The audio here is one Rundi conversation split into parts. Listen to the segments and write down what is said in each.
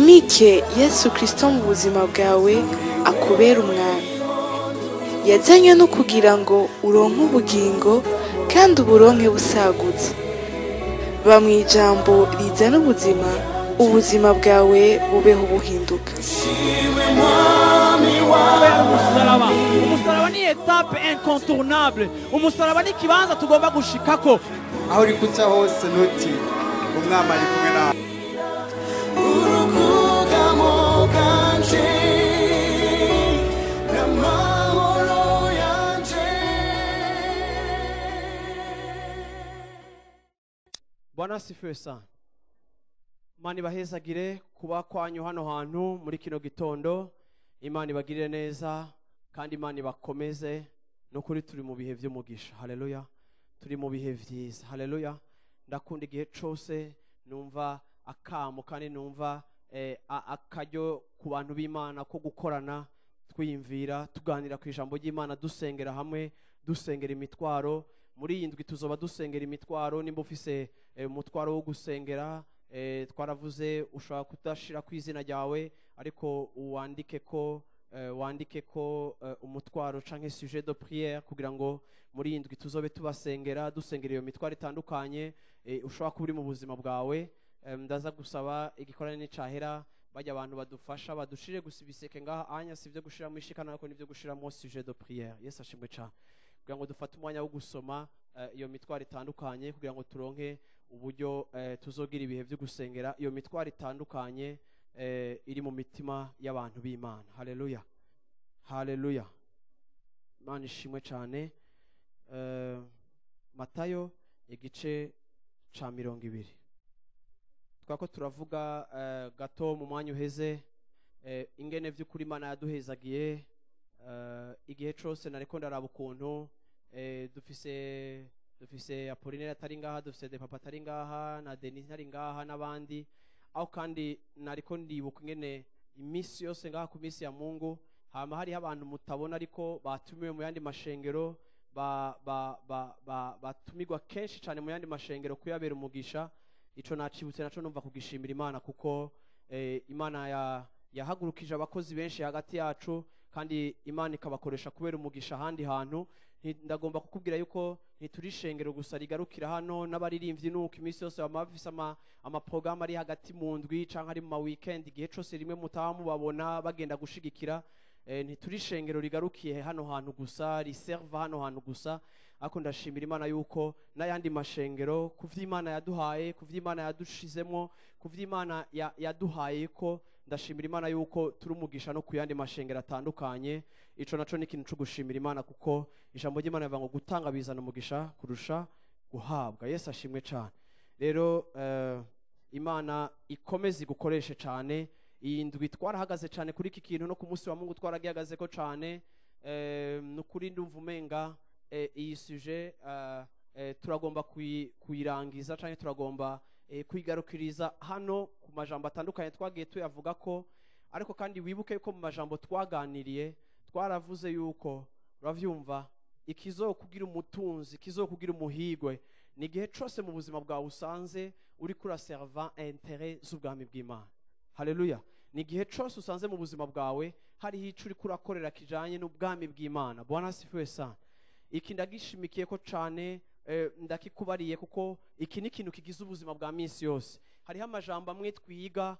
Wimike Yesu Kristo mu buzima bwawe akubera umwami. Yazanywe no kugira ngo uronke ubugingo kandi uburonke busagutse. Ba mu ijambo rizana ubuzima, ubuzima bwawe bubeho buhinduka. Umusaraba, umusaraba ni étape incontournable. Umusaraba ni ikibanza tugomba gushikako. Aho uri kuca hose ntutinye, umwami ari kumwe nawe. Urukugamo bwanje n'amahoro yanje. Bwana asifiwe sana. Imana ibahezagire kuba kwanyu hano hantu muri kino gitondo. Imana ibagirire neza kandi Imana ibakomeze. Nukuri turi mu bihe vy'umugisha. Haleluya. Turi mu bihe vyiza. Haleluya. Ndakunda igihe cose numva akamo kandi numva akaryo ku bantu b'Imana ko gukorana, twiyumvira, tuganira ku ijambo ry'Imana, dusengera hamwe, dusengera imitwaro. Muri iyi ndwi tuzoba dusengera imitwaro. Nimba ufise umutwaro wo gusengera, twaravuze ushobora kudashira ku izina ryawe, ariko wandike ko umutwaro canke sujet de prière, kugira ngo muri iyi ndwi tuzobe tubasengera, dusengera iyo mitwaro itandukanye ushobora kuba uri mu buzima bwawe. Ndaza gusaba igikorane n'icahera bajya abantu badufasha badushire gusa ibiseke ngaha anya, si ibyo gushiramo ishikana ariko nibyo gushiramo sujet de prière. Yesu ashimwe cyane. Kugira ngo dufate umwanya wo gusoma iyo mitwaro itandukanye, kugira ngo turonke uburyo tuzogira ibihe byo gusengera iyo mitwaro itandukanye iri mu mitima y'abantu b'Imana. Haleluya, haleluya. Imana ishimwe cyane. Matayo igice ca 20. Twako turavuga gato mu mwanya uheze ingene vy'ukuri Imana yaduhezagiye. Igihe cose nariko ndaraba ukuntu dufise Apollinaire atari ngaha, dufise De Papa atari ngaha, na Denis atari ngaha n'abandi. Aho kandi nariko ndibuka ingene imisi yose ngaha ku misi ya Mungu hama hariho abantu mutabona ariko batumiwe mu yandi mashengero, batumirwa kenshi cyane mu yandi mashengero kuyabera umugisha. Ico nacibutse naco numva kugishimira Imana, kuko Imana yahagurukije abakozi benshi hagati yacu, kandi Imana ikabakoresha kubera umugisha ahandi hantu. Ndagomba kukubwira yuko ntituri ishengero gusa rigarukira hano, n'abaririmbyi nuko iminsi yose bama bafise amaprogramme ari hagati mu ndwi canke ari mu ma weekend, igihe cose rimwe mutaba mubabona bagenda gushigikira. Ntituri ishengero rigarukiye hano hantu gusa, riserva hano hantu gusa, ariko ndashimira Imana yuko n'ayandi mashengero kuvy'Imana yaduhaye, kuvy'Imana yadushizemwo, kuvy'Imana yaduhaye, ko ndashimira Imana yuko turi umugisha no kuyandi mashengero atandukanye. Ico naco ni ikintu co gushimira Imana, kuko ijambo ry'Imana rivuga ngo gutanga bizana umugisha kurusha guhabwa. Yesu ashimwe cyane. Rero Imana ikomeze igukoreshe cyane. Iyi ndwi twarahagaze cyane kuri iki kintu, no ku munsi wa Mungu twaragihagaze ko cyane. Nukuri ndumva umenga iyi sujet turagomba kuyirangiza canke turagomba kuyigarukiriza hano ku majambo atandukanye twagiye tuyavuga ko. Ariko kandi wibuke yuko mu majambo twaganiriye twaravuze yuko uravyumva ikizokugira umutunzi, ikizokugira umuhigwe ni igihe cose mu buzima bwawe usanze uri kura serva intérêt z'ubwami bw'Imana. Haleluya. Ni igihe cose usanze mu buzima bwawe hariho ico uriko urakorera kijanye n'ubwami bw'Imana. Bwana asifiwe sana. Iki ndagishimikiye ko cane, ndakikubariye kuko iki ni ikintu kigize ubuzima bwa minsi yose. Hariho amajambo amwe twiga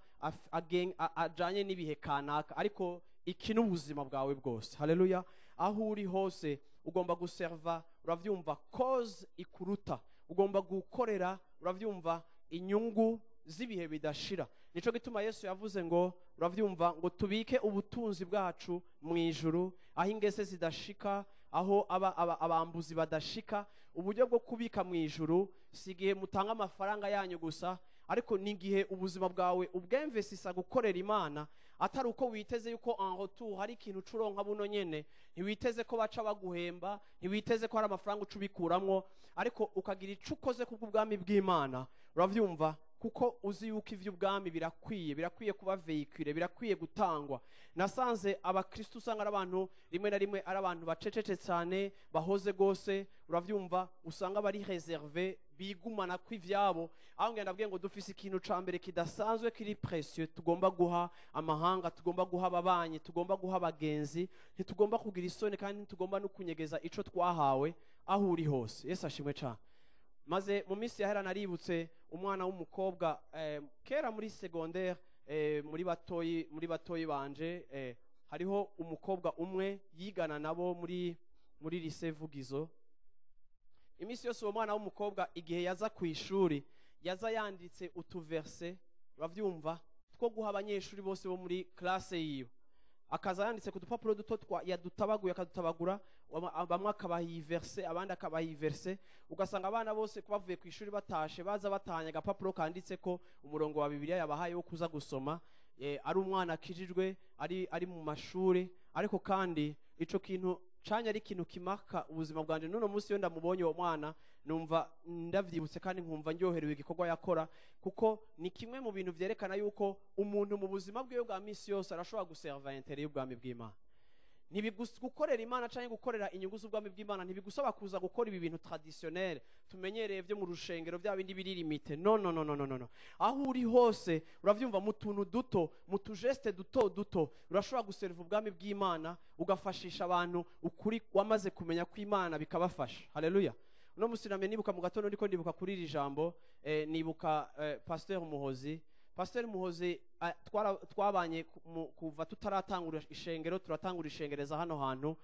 ajanye n'ibihe kanaka, ariko iki ni ubuzima bwawe bwose. Haleluya. Aho uri hose ugomba guserva, uravyumva, cause ikuruta, ugomba gukorera, uravyumva, inyungu z'ibihe bidashira. Nico gituma Yesu yavuze ngo uravyumva ngo tubike ubutunzi bwacu mu ijuru, aho ingese zidashika, aho abambuzi badashika. Uburyo bwo kubika mu ijuru si igihe mutanga amafaranga yanyu gusa, ariko ni igihe ubuzima bwawe ubwemvesisa gukorera Imana, atari uko witeze yuko en retour hari ikintu ucuronka buno nyene. Ntiwiteze ko baca baguhemba, ntiwiteze ko hari amafaranga ucubikuramwo, ariko ukagira ico ukoze kubw'ubwami bw'Imana. Uravyumva, Kuko uzi yuko ivy'ubwami birakwiye kuba véhiculé, birakwiye gutangwa. Nasanze abakristo usanga ari abantu rimwe na rimwe ari abantu bacecetse cyane, bahoze gose, uravyumva, usanga bari réservé, bigumana kw'ivyabo. Aho ngenda ndabwiye ngo dufise ikintu ca mbere kidasanzwe, kiri précieux, tugomba guha amahanga, tugomba guha ababanyi, tugomba guha abagenzi. Ntitugomba kugira isoni kandi ntitugomba no kunyegeza ico twahawe aho uri hose. Yesu ashimwe cane. Maze mu minsi yahera naributse umwana w'umukobwa, kera muri secondaire, muri batoyi banje, hariho umukobwa umwe yigana nabo muri lycée Vugizo. Iminsi yose uwo mwana w'umukobwa igihe yaza ku ishuri yaza yanditse utuverse, uravyumva, two guha abanyeshuri bose bo muri classe yiwe. Akaza yanditse ku dupapuro duto twa yadutabaguye, akadutabagura, bamwe akabaha iyi verse, abandi akabaha iyi verse. Ugasanga abana bose bavuye ku ishuri batashe baza batahanye agapapuro kanditse ko umurongo wa Bibiliya yabahaye wo kuza gusoma. Ari umwana akijijwe, ari mu mashuri, ariko kandi ico kintu canya ari ikintu kimaka ubuzima bwanje. N'uno munsi iyo ndamubonye uwo mwana numva ndavyibutse kandi nkumva ndyoherewe igikorwa yakora, kuko ni kimwe mu bintu vyerekana yuko umuntu mu buzima bwiwe bwa misi yose arashobora guserva intérêt y'ubwami bw'Imana. Gukorera Imana canke gukorera inyungu z'ubwami bw'Imana ntibigusaba kuza gukora ibi bintu traditionnel tumenyereye vyo mu rushengero, bya bindi biri limité. No, no, no, no, no, no, no. Aho uri hose, uravyumva, mu tuntu duto, mu tujeste duto duto, urashobora guserva ubwami bw'Imana, ugafashisha abantu ukuri wamaze kumenya kw'Imana, bikabafasha. Haleluya! Uno musi namye nibuka mu gatondo, ndiko ndibuka kuri iri jambo, nibuka Pasteur Muhozi. Pasteur Muhozi twabanye kuva tutaratangura ishengero, turatangura ishengereza hano hantu.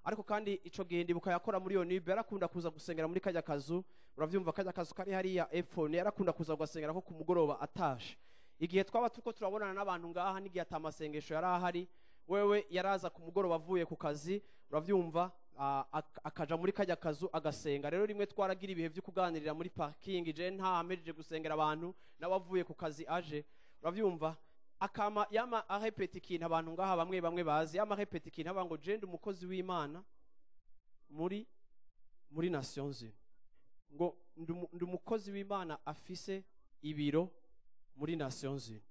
Ariko kandi ico gihe ndibuka yakora muri Onibe, yarakunda kuza gusengera muri kajya kazu, uravyumva, kajya kazu kari hariya epfo. Yarakunda kuza gugasengera ko ku mugoroba atashe. Igihe twaba turiko turabonana n'abantu ngaha n'igihe atamasengesho yari ahari, wewe yaraza ku mugoroba avuye ku kazi, uravyumva, akaja muri kajya kazu agasenga. Rero rimwe twaragira ibihe byo kuganirira muri parking, je ntamejeje gusengera abantu, nawe avuye ku kazi aje, uravyumva, akama yama arepeta ikintu abantu ngaha bamwe bamwe bazi. Yama arepeta ikintu aba ngo: "Je ndi umukozi w'Imana muri Nations Unies", ngo "ndi umukozi w'Imana afise ibiro muri Nations Unies".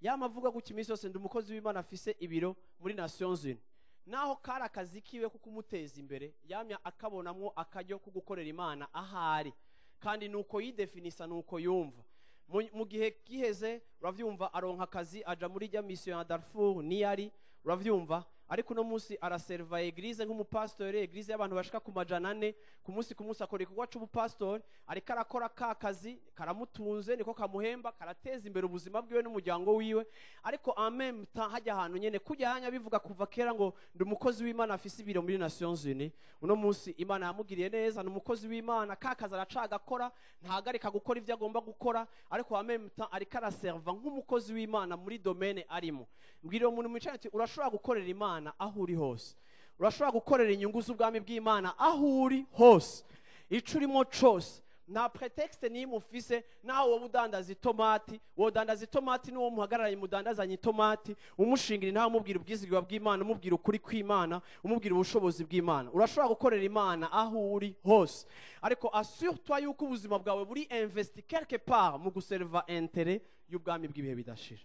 Yama avuga gutya iminsi yose: "Ndi umukozi w'Imana afise ibiro muri Nations Unies". Naho kari akazi kiwe ko kumuteza imbere, yamya akabonamwo akaryo ko gukorera Imana ahari, kandi nuko yidefinisa, nuko yumva. Mu gihe giheze, uravyumva, aronka akazi, aja muri rya mission ya Darfur niyari, uravyumva. Ariko uno munsi araserva église nk'umupastori, église y'abantu bashika ku 400. Ku munsi ku munsi akora igikorwa c'ubupastori, ariko arakora ka kazi karamutunze, niko kamuhemba, karateza imbere ubuzima bwiwe n'umuryango wiwe. Ariko en même temps hajya ahantu nyene kujya hanya bivuga kuva kera ngo ndi umukozi w'Imana afise ibiro muri Nations Unies. Uno munsi Imana yamugiriye neza, ni umukozi w'Imana, ka kazi aracagakora, ntahagarika gukora ivyo agomba gukora, ariko en même temps ariko araserva nk'umukozi w'Imana muri domaine arimo. Mbwira uwo muntu mwicaranye ati: "Urashobora gukorera Imana aho uri hose, urashobora gukorera inyungu z'ubwami bw'Imana aho uri hose, ico urimo cose. Nta prétexte n'imwe ufise. Nawe wowe udandaza itomati, wodandaza itomati n'uwo muhagararanye, mudandazanye itomati, umushingira ntawe, umubwira ubwizigirwa bw'Imana, umubwira ukuri kw'Imana, umubwira ubushobozi bw'Imana. Urashobora gukorera Imana aho uri hose, ariko assure-toi yuko ubuzima bwawe buri investi quelque part mu guserva intérêt y'ubwami bw'ibihe bidashira.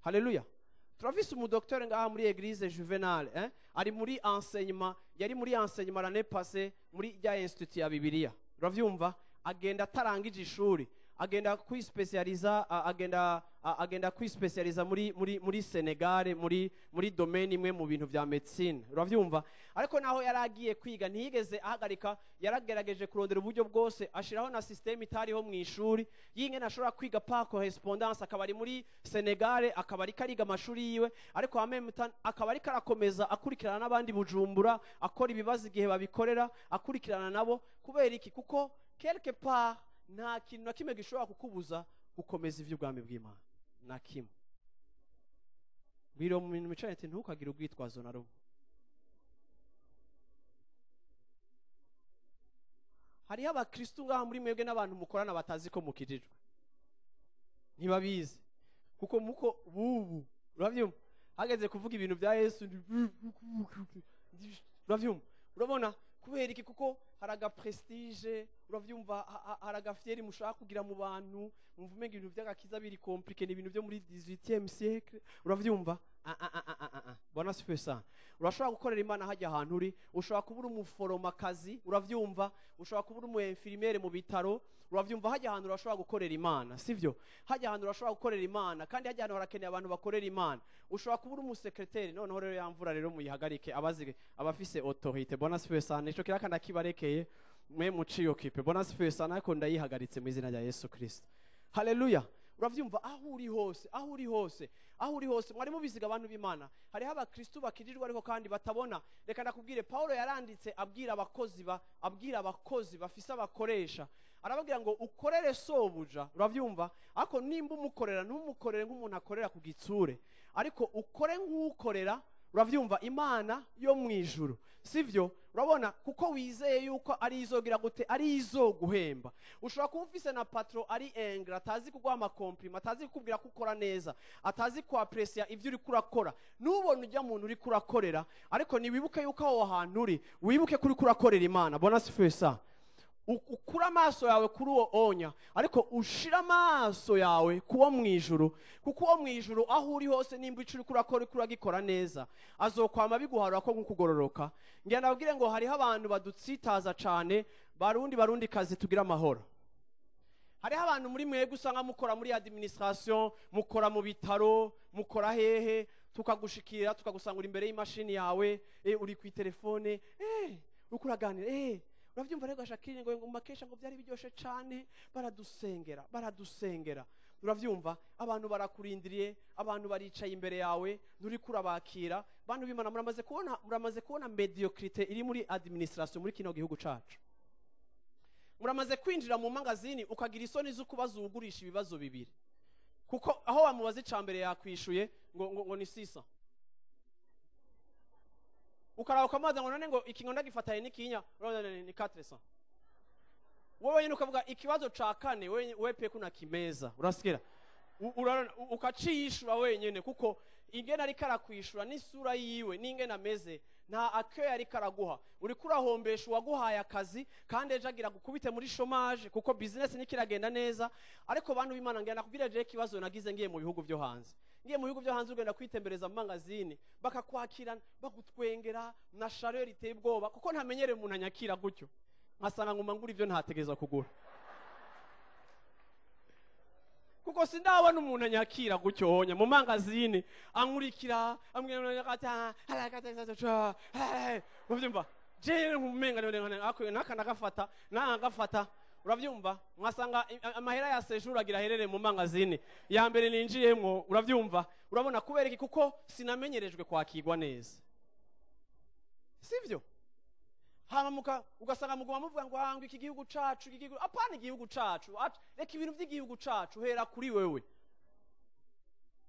Haleluya! Turafise umudokiteri ngaha muri église Juvenal, eh? Ari muri enseignement, yari muri enseignement l'année passée muri rya institut ya Bibiliya, uravyumva. Agenda atarangije ishuri, agenda kwispecializa, agenda kwispecializa muri Senegal, muri domaine imwe mu bintu vya médecine, uravyumva. Ariko naho yari agiye kwiga ntiyigeze ahagarika, yaragerageje kurondera uburyo bwose, ashiraho na système itariho mu ishuri yingene ashobora kwiga par correspondance, akaba ari muri Senegal, akaba ariko ariga amashuri yiwe, ariko en même temps akaba ariko arakomeza akurikirana n'abandi Bujumbura, akora ibibazo igihe babikorera, akurikirana nabo. Kubera iki? Kuko quelque part nta kintu na kimwe gishobora kukubuza gukomeza ivy'ubwami bw'Imana, na kimwe. Bwira mu bintu mwicaranye ati: "Ntukagire urwitwazo na rumwe." Hariho abakristu ngaha muri mwebwe n'abantu mukorana batazi ko mukijijwe, ntibabizi, kuko muko bubu, uravyumva, hageze kuvuga ibintu bya Yesu, uravyumva, urabona. Kubera iki? Kuko hariho abantu batazi ko mukijijwe. Hari aga prestige, uravyumva, hari agafyeri mushaka kugira mu bantu, mwumva umenga ibintu vy'agakiza biri compliqué, ni ibintu vyo muri 18e siècle, uravyumva. Ah, ah, ah, ah, ah, ah. Bwana asifiwe sana. Urashobora gukorera Imana hajya ahantu uri. Ushobora kuba uri umuforomokazi, uravyumva, ushobora kuba uri umu infirmière mu bitaro, uravyumva. Hajya ahantu urashobora gukorera Imana, sivyo? Hajya ahantu urashobora gukorera Imana, kandi hajya ahantu harakeneye abantu bakorera Imana. Ushobora kuba uri umusekreteri. Noneho rero ya mvura rero muyihagarike, abazi abafise autorité. Bwana asifiwe sana. Ico kiraka ndakibarekeye mwe muciyokipe. Bwana asifiwe sana. Ariko ndayihagaritse mu izina rya Yesu Kristo. Haleluya. Uravyumva, aho uri hose, aho uri hose, aho uri hose. Mwari mubiziga, abantu b'Imana, hariho abakristu bakirijwe ariko kandi batabona. Reka ndakubwire, Paulo yaranditse abwira abakozi ba abwira abakozi bafise abakoresha, arababwira ngo ukorere sobuja, uravyumva, ariko nimba umukorera, ntumukorere nk'umuntu akorera ku gitsure, ariko ukore nk'ukorera, uravyumva, Imana yo mu ijuru, sivyo? Urabona, kuko wizeye yuko ari izogira gute, ari izoguhemba. Ushobora kuba ufise na patron ari ingrat, atazi kuguha ama compliments, atazi kukubwira ko ukora neza, atazi kwapresia ivyo uriko urakora. Nubona ujya muntu uriko urakorera, ariko niwibuke yuko aho hantu uri, wibuke ko uriko urakorera Imana. Bwana asifiwe sana. Ukure amaso yawe kuri uwo onya, ariko ushire amaso yawe kuwo mu ijuru, kuko uwo mu ijuru, aho uri hose, nimba ico uriko urakora uriko uragikora neza, azokwama biguharura ko nk'ukugororoka. Ngira ndababwire ngo hariho abantu badutsitaza cane. Barundi, Barundi kazi, tugira amahoro. Hariho abantu muri mwebwe usanga mukora muri administration, mukora mu bitaro, mukora hehe, tukagushikira tukagusangura imbere y'imashini yawe, uri ku telefone, uriko uraganira, uravyumva rero Jacqueline, ngo makesha ngo byari biryoshe cane, baradusengera, baradusengera. Uravyumva, abantu barakurindiriye, abantu baricaye imbere yawe, nturiko urabakira. Bantu b'Imana, muramaze kubona médiocrité iri muri administration muri kino gihugu cacu. Muramaze kwinjira mu mangazini ukagira isoni zo kubaza uwugurisha ibibazo bibiri, kuko aho wamubaza ica mbere yakwishuye ngo ni sisa. Ukaraba ukamubaza ngo none ngo iki ngo ndagifatanye n'ikinya, urabona ni 400. Wowe nyine ukavuga ikibazo ca kane, we pe kuna kimeza, urasikira. Urabona, ukaciyishura wenyene, kuko ingene ariko arakwishura n'isura yiwe n'ingene ameze, nta accueil ariko araguha. Uriko urahombesha uwaguhaye akazi, kandi ejo agira gukubite muri chômage, kuko business ntikiragenda neza. Ariko bantu b'Imana, ngira nakubwira je ikibazo nagize ngiye mu bihugu vyo hanze. Ngiye mu bihugu vyo hanze, ugenda kwitembereza mu mangazini, bakakwakira bagutwengera na chaleur iteye ubwoba, kuko ntamenyereye umuntu anyakira gutyo, nkasanga nguma ngura ivyo ntategereza kugura, kuko sindabona umuntu anyakira gutyo honya mu mangazini, ankurikira, ambwira ati uravyumva, jewe nkumenga naka nagafata nagafata, uravyumva, nkasanga amahera ya séjour agira aherere mu mangazini ya mbere ninjiyemwo, uravyumva. Urabona, kubera iki? Kuko sinamenyerejwe kwakirwa neza, sivyo? Hama muka ugasanga muguma muvuga ngo hangwa iki gihugu cacu, iki gihugu. Apana igihugu cacu. Reka ibintu by'igihugu cacu, hera kuri wewe.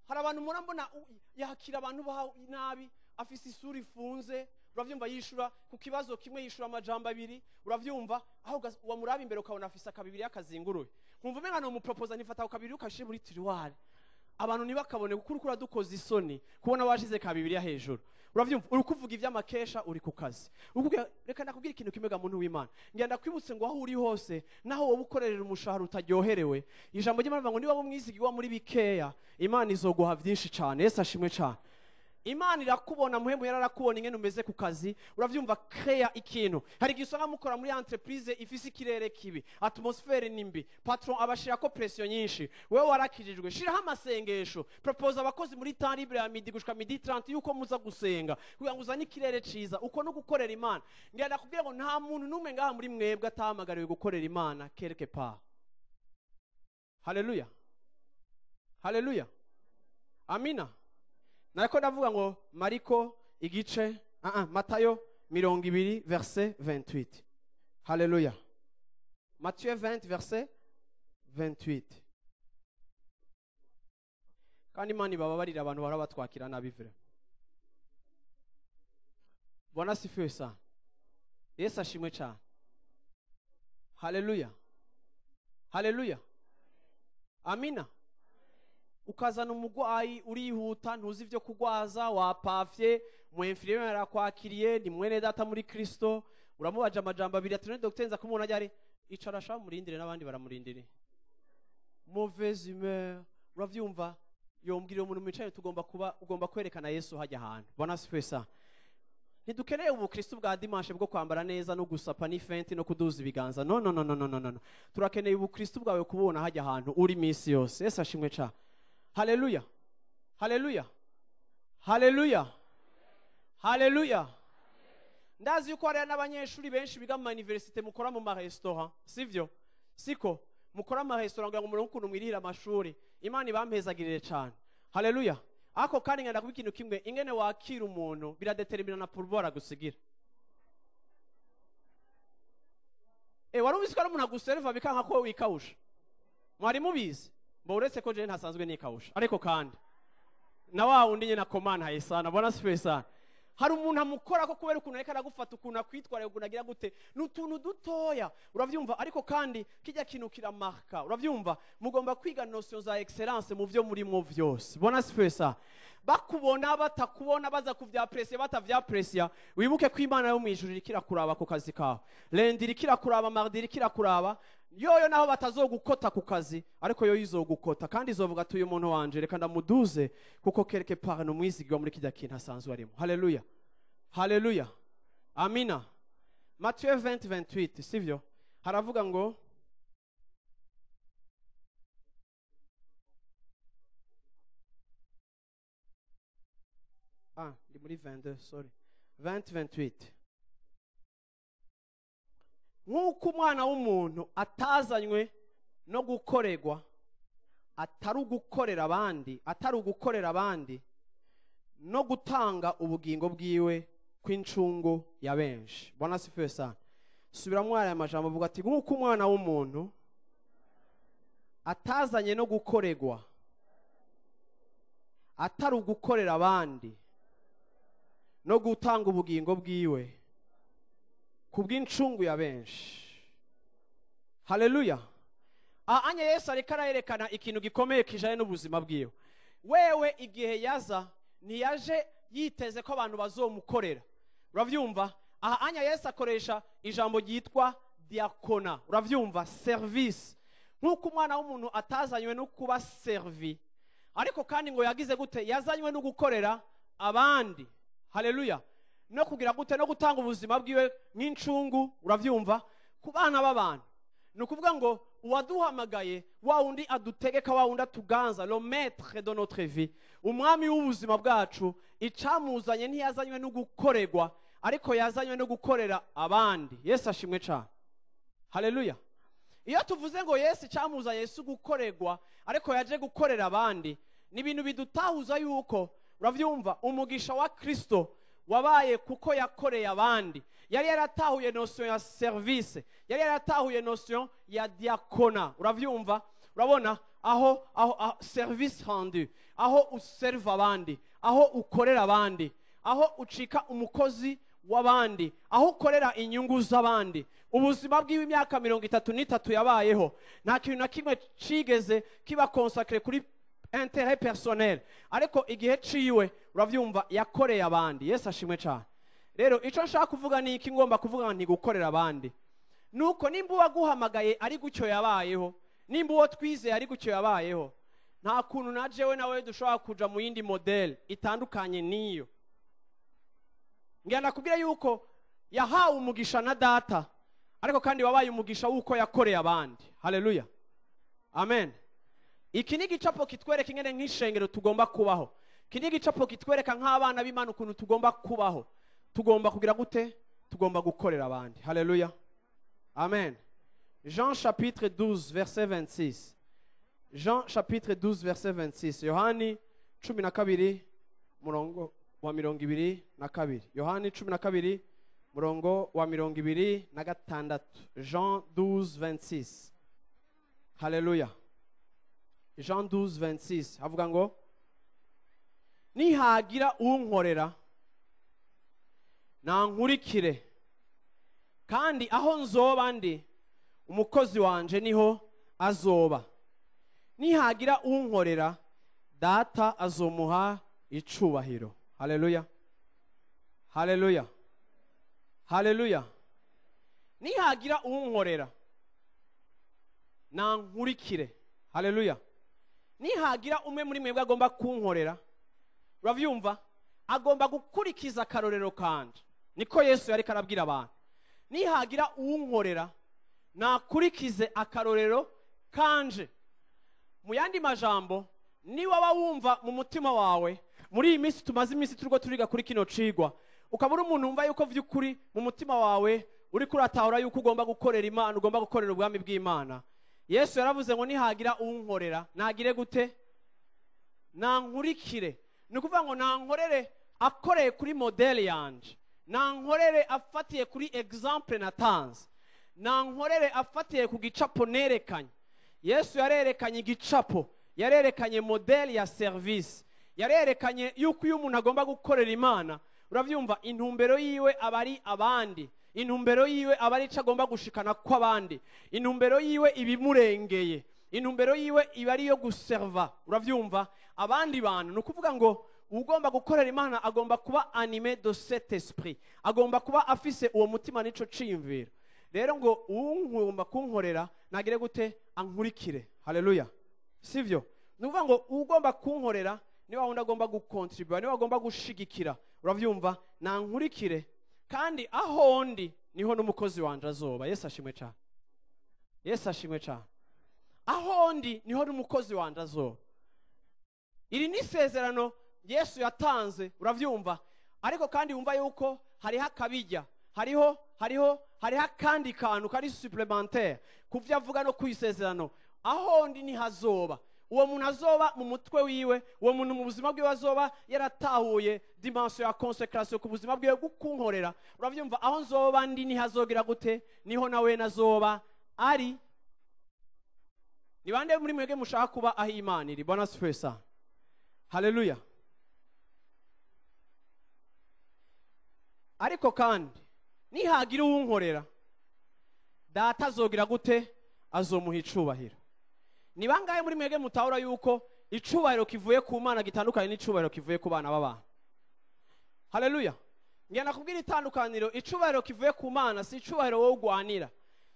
Hari abantu murambona yakira abantu nabi, afise isura ifunze, uravyumva, yishura ku kibazo kimwe yishura amajambo abiri, uravyumva, aho wamuraba imbere ukabona afise akabibiri akazinguruye, nkumva umenga no muproposa nifata ku kabiri ukashire muri tiroir, abantu ntibakabone, kuko uriko uradukoza isoni kubona washize kabibiriya hejuru, uravyumva. Uri kuvuga ivy'amakesha uri ku kazi. Reka ndakubwira ikintu kimwe ga muntu w'Imana, ngira ndakwibutse ngo aho uri hose, naho wowe ukorerera umushahara utaryoherewe, ijambo ry'Imana rivuga ngo niba umwizigirwa muri bikeya, Imana izoguha vyinshi cane. Yesu ashimwe cane. Imana irakubona, muhemu yararakubona ingene umeze ku kazi, uravyumva. Créa ikintu. Hari igihe usanga mukora muri entreprise ifise ikirere kibi, atmosphère ni mbi, patron abashirako pression nyinshi. Wewe warakijijwe, shiraho amasengesho, propose abakozi muri temps libre ya midi gushika midi 30 yuko muza gusenga kugira ngo uzane ikirere ciza. Uko no gukorera Imana. Ngira ndakubwira ngo nta muntu n'umwe ngaha muri mwebwe atahamagariwe gukorera Imana quelque part. Haleluya, haleluya, amina. Nariko ndavuga ngo Mariko igice Matayo 20 verset 28. Haleluya. Matthieu 20 verset 28. Kandi Imana ibababarira abantu bahora batwakira nabi vre. Bwana asifiwe sana. Yesu ashimwe cyane. Haleluya, haleluya, amina. Ukazana umugwayi, urihuta, ntuzi ibyo kugwaza, wapafye, mu infirmière arakwakiriye, ni mwene data muri Kristo. Uramubaje amajambo abiri ati none docteur nza kumubona ryari? Icara sha murindire n'abandi baramurindire. Mauvaise humeur, uravyumva? Yombwira umuntu mwicaye tugomba kuba ugomba kwerekana Yesu hajya ahantu. Bwana asifiwe sana. Ntidukeneye ubukristo bwa dimanche bwo kwambara neza no gusapa n'ifenti no kuduza ibiganza. No no no no no no no. Turakeneye ubukristo bwawe kubona hajya ahantu uri misi yose. Yesu ashimwe cha. Haleluya. Haleluya. Haleluya. Haleluya. Ndazi yuko hari n'abanyeshuri benshi biga mu universite mukora mu ma restaurant, sivyo? Siko mukora mu restaurant ngo muronke ukuntu mwirihira amashuri. Imana ibampezagirire cyane. Haleluya. Ako kandi ngenda kuba ikintu kimwe, ingene wakira umuntu biradetermina na pourboire agusigira. Wari ubizi ko ari umuntu aguserva bikanka ko wikawusha? Mwari mubizi? Mbo uretse ko je ntasanzwe nikawusha, ariko kandi na wa wundi nyene akomana haye sana. Bwana asifiwe sana. Hari umuntu amukora ko kubera ukuntu ariko aragufata, ukuntu akwitwara, ukuntu agira gute, n'utuntu dutoya, uravyumva? Ariko kandi kijya kintu kiramarka, uravyumva? Mugomba kwiga notion za excellence mu vyo murimo vyose. Bwana asifiwe sana. Bakubona batakubona, baza kuvyapresia batavyapresia, wibuke ko Imana yo mwijuru iriko irakuraba ku kazi kawe. Lundi iriko irakuraba, mardi iriko irakuraba, yoyo naho batazogukota ku kazi, ariko yoyo izogukota kandi izovuga ati uyu muntu wanje reka ndamuduze kuko quelque part no mwizigirwa muri kijya kintu asanzwe arimo. Haleluya. Haleluya. Amina. Matthieu 20:28, sivyo? Haravuga ngo ndi muri 22, sorry. 20:28. Nk'uko umwana w'umuntu atazanywe no gukorerwa, atari ugukorera abandi, atari ugukorera abandi no gutanga ubugingo bwiwe kw'incungu ya benshi. Bwana asifiwe sana. Subiramwo aya majambo avuga ati nk'uko umwana w'umuntu atazanye no gukorerwa, atari ugukorera abandi no gutanga ubugingo bwiwe kubw'incungu ya benshi. Haleluya. Anya Yesu ariko arayerekana ikintu gikomeye kijanye n'ubuzima bwiwe. Wewe igihe yaza ntiyaje yiteze ko abantu bazomukorera. Uravyumva? Aha anya Yesu akoresha ijambo ryitwa diakona. Uravyumva? Service. Nk'uko umwana w'umuntu atazanywe no kuba servi, ariko kandi ngo yagize gute? Yazanywe no gukorera abandi. Haleluya. No kugira gute? No gutanga ubuzima bwiwe nk'incungu. Uravyumva? Ku bana b'abantu. Ni ukuvuga ngo uwaduhamagaye, wa wundi adutegeka, wa wundi atuganza, le maître de notre vie, umwami w'ubuzima bwacu, icamuzanye ntiyazanywe no gukorerwa, ariko yazanywe no gukorera abandi. Yesu ashimwe cyane. Haleluya. Iyo tuvuze ngo Yesu icamuzanye Yesu gukorerwa, ariko yaje gukorera abandi, ni ibintu bidutahuza yuko, uravyumva, umugisha wa Kristo wabaye kuko yakoreye abandi. Yari yaratahuye notion ya service, yari yaratahuye notion ya diakona. Uravyumva? Urabona aho service rendu, aho userva abandi, aho ukorera abandi, aho ucika umukozi w'abandi, aho ukorera inyungu z'abandi. Ubuzima bw'iwe imyaka 33 yabayeho, nta kintu na kimwe cigeze kiba consacré kuri intérêt personnel, ariko igihe ciwe, uravyumva, yakoreye abandi. Yesu ashimwe cyane. Rero ico nshaka kuvuga ni iki? Ngomba kuvuga nti gukorera abandi nuko nimba uwaguhamagaye ari gucyo yabayeho, nimba uwo twizeye ari gucyo yabayeho, nta kuntu na jewe nawe dushobora kuja mu yindi model itandukanye niyo. Ngira nakubwira yuko yahawe umugisha na data, ariko kandi wabaye umugisha wuko yakoreye abandi. Haleluya. Amen. Iki ni igicapo kitwereka ingene nk'ishengero tugomba kubaho. Iki ni igicapo kitwereka nk'abana b'Imana ukuntu tugomba kubaho. Tugomba kugira gute? Tugomba gukorera abandi. Haleluya. Amen. Jean chapitre 12 verset 26. Jean chapitre 12 verset 26. Yohani 12 murongo wa 22. Yohani 12 murongo wa 26. Jean 12 26. Haleluya. Jean 12 26 avuga ngo nihagira unkorera nankurikire, kandi aho nzoba ndi umukozi wanje niho azoba. Nihagira unkorera data azomuha icubahiro. Haleluya. Haleluya. Haleluya. Nihagira uwunkorera nankurikire. Haleluya. Nihagira umwe muri mwebwe agomba kunkorera, uravyumva, agomba gukurikiza akarorero kanje. Niko Yesu yariko arabwira abantu. Nihagira uwunkorera nakurikize akarorero kanje. Mu yandi majambo, niba wumva mu mutima wawe muri iyi minsi tumaze iminsi turiko turiga kuri kino cigwa, ukaba uri umuntu wumva yuko vy'ukuri mu mutima wawe uriko uratahura yuko ugomba gukorera Imana, ugomba gukorera ubwami bw'Imana. Yesu yaravuze ngo nihagira uwunkorera nagire gute? Nankurikire. Ni ukuvuga ngo nankorere akoreye kuri modeli yanje, nankorere afatiye kuri exemple natanze, nankorere afatiye ku gicapo nerekanye. Yesu yarerekanye igicapo, yarerekanye modeli ya service, yarerekanye yuko iyo umuntu agomba gukorera Imana, uravyumva, intumbero yiwe aba ari abandi, intumbero yiwe aba ari ico agomba gushikana kw'abandi, intumbero yiwe ibimurengeye, intumbero yiwe iba ari iyo guserva, uravyumva, abandi bantu. Ni ukuvuga ngo ugomba gukorera Imana agomba kuba animé de cet esprit, agomba kuba afise uwo mutima n'ico ciyumviro. Rero ngo uwungomba kunkorera nagire gute? Ankurikire. Haleluya. Sivyo? Ni ukuvuga ngo ugomba kunkorera niba wundi agomba gukontribuwa, niba agomba gushigikira, uravyumva, nankurikire, kandi aho ndi niho n'umukozi wanje azoba. Yesu ashimwe cyane. Yesu ashimwe cyane. Aho ndi niho n'umukozi wanje azoba. Iri ni isezerano Yesu yatanze, uravyumva, ariko kandi wumva yuko hariho akabijya, hariho akandi kantu kari supplémentaire kuvyo avuga no kwisezerano. Aho ndi ni hazoba uwo muntu azoba mu mutwe wiwe, uwo muntu mu buzima bwiwe azoba yaratahuye dimension ya consécration ku buzima bwiwe gukunkorera, uravyumva, aho nzoba ndi ni hazogira gute? Niho nawe nazoba ari. Ni bande muri mwebwe mushaka kuba aho Imana iri? Bwana asifiwe sana. Haleluya. Ariko kandi nihagira uwunkorera, data azogira gute? Azomuha icubahiro. Ni bangahe muri mwebwe mutahura yuko icubahiro kivuye ku Mana gitandukanye n'icubahiro kivuye ku bana b'abantu? Haleluya. Ngira nakubwira itandukaniro. Icubahiro kivuye ku Mana si icubahiro wowe ugwanira,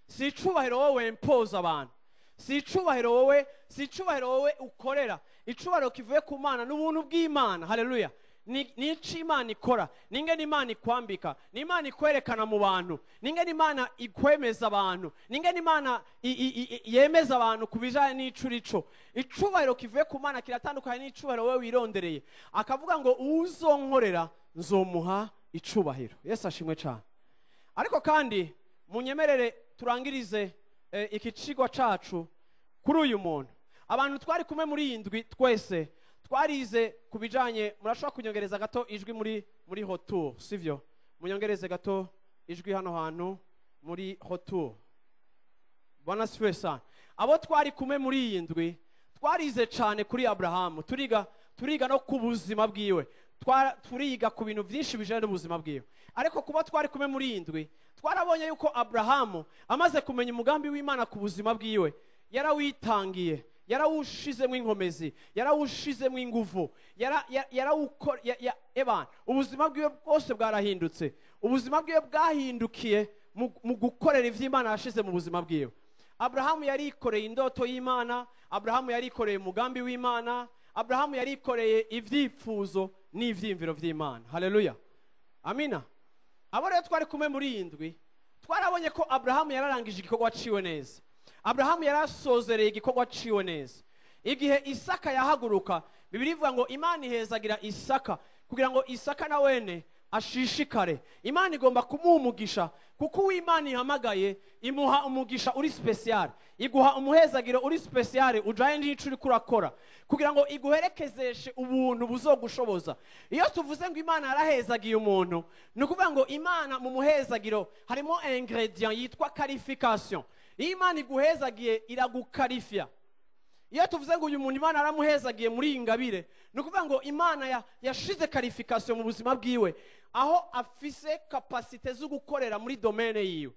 si icubahiro wowe wempoza abantu, si icubahiro wowe, si icubahiro wowe ukorera. Icubahiro kivuye ku Mana n'ubuntu bw'Imana. Haleluya. Ni ico Imana ikora, ningene Imana ikwambika, ni Imana ikwerekana mu bantu, ningene Imana ikwemeza abantu, ningene Imana yemeza abantu ku bijanye n'ico urico. Icubahiro kivuye ku Mana kiratandukanye n'icubahiro wowe wirondereye. Akavuga ngo uzonkorera nzomuha icubahiro. Yesu ashimwe cyane. Ariko kandi munyemerere turangirize iki cigwa cacu kuri uyu muntu. Abantu twari kumwe muri iyi ndwi twese twarize kubijanye, murashobora kunyongereza gato ijwi muri retour, sivyo? Munyongereze gato ijwi hano hantu muri retour. Bwana asifiwe sana. Abo twari kumwe muri iyi ndwi twarize cyane kuri Abrahamu, turiga no ku buzima bwiwe, turiga ku bintu byinshi bijanye n'ubuzima bwiwe. Ariko kuba twari kumwe muri iyi ndwi twarabonye yuko Abrahamu amaze kumenya umugambi w'Imana ku buzima bwiwe, yarawitangiye, yarawushizemo inkomezi, yarawushizemo inguvu, ubuzima bwiwe bwose bwarahindutse. Ubuzima bwiwe bwahindukiye mu gukorera ivy'Imana yashize mu buzima bwiwe. Abrahamu yarikoreye indoto y'Imana, Abrahamu yarikoreye umugambi w'Imana, Abrahamu yarikoreye ivyifuzo n'ivyiyumviro vy'Imana. Haleluya. Amina. Abo rero twari kumwe muri iyi ndwi twarabonye ko Abrahamu yararangije igikorwa ciwe neza. Abrahamu yarasozereye igikorwa ciwe neza. Igihe Isaka yahaguruka, Bibiliya ivuga ngo Imana ihezagira Isaka kugira ngo Isaka na wene ashishikare. Imana igomba kumuha umugisha, kuko uw'Imana ihamagaye imuha umugisha uri special, iguha umuhezagiro uri special ujaye n'ico uriko urakora, kugira ngo iguherekezeshe ubuntu buzogushoboza. Iyo tuvuze ngo Imana yarahezagiye umuntu, ni ukuvuga ngo Imana mu muhezagiro harimo ingredient yitwa qualification. Iyo Imana iguhezagiye iragukarifya. Iyo tuvuze ngo uyu muntu Imana yaramuhezagiye muri iyi ngabire, ni ukuvuga ngo Imana yashize qualification mu buzima bwiwe, aho afise capacité zo gukorera muri domaine yiwe.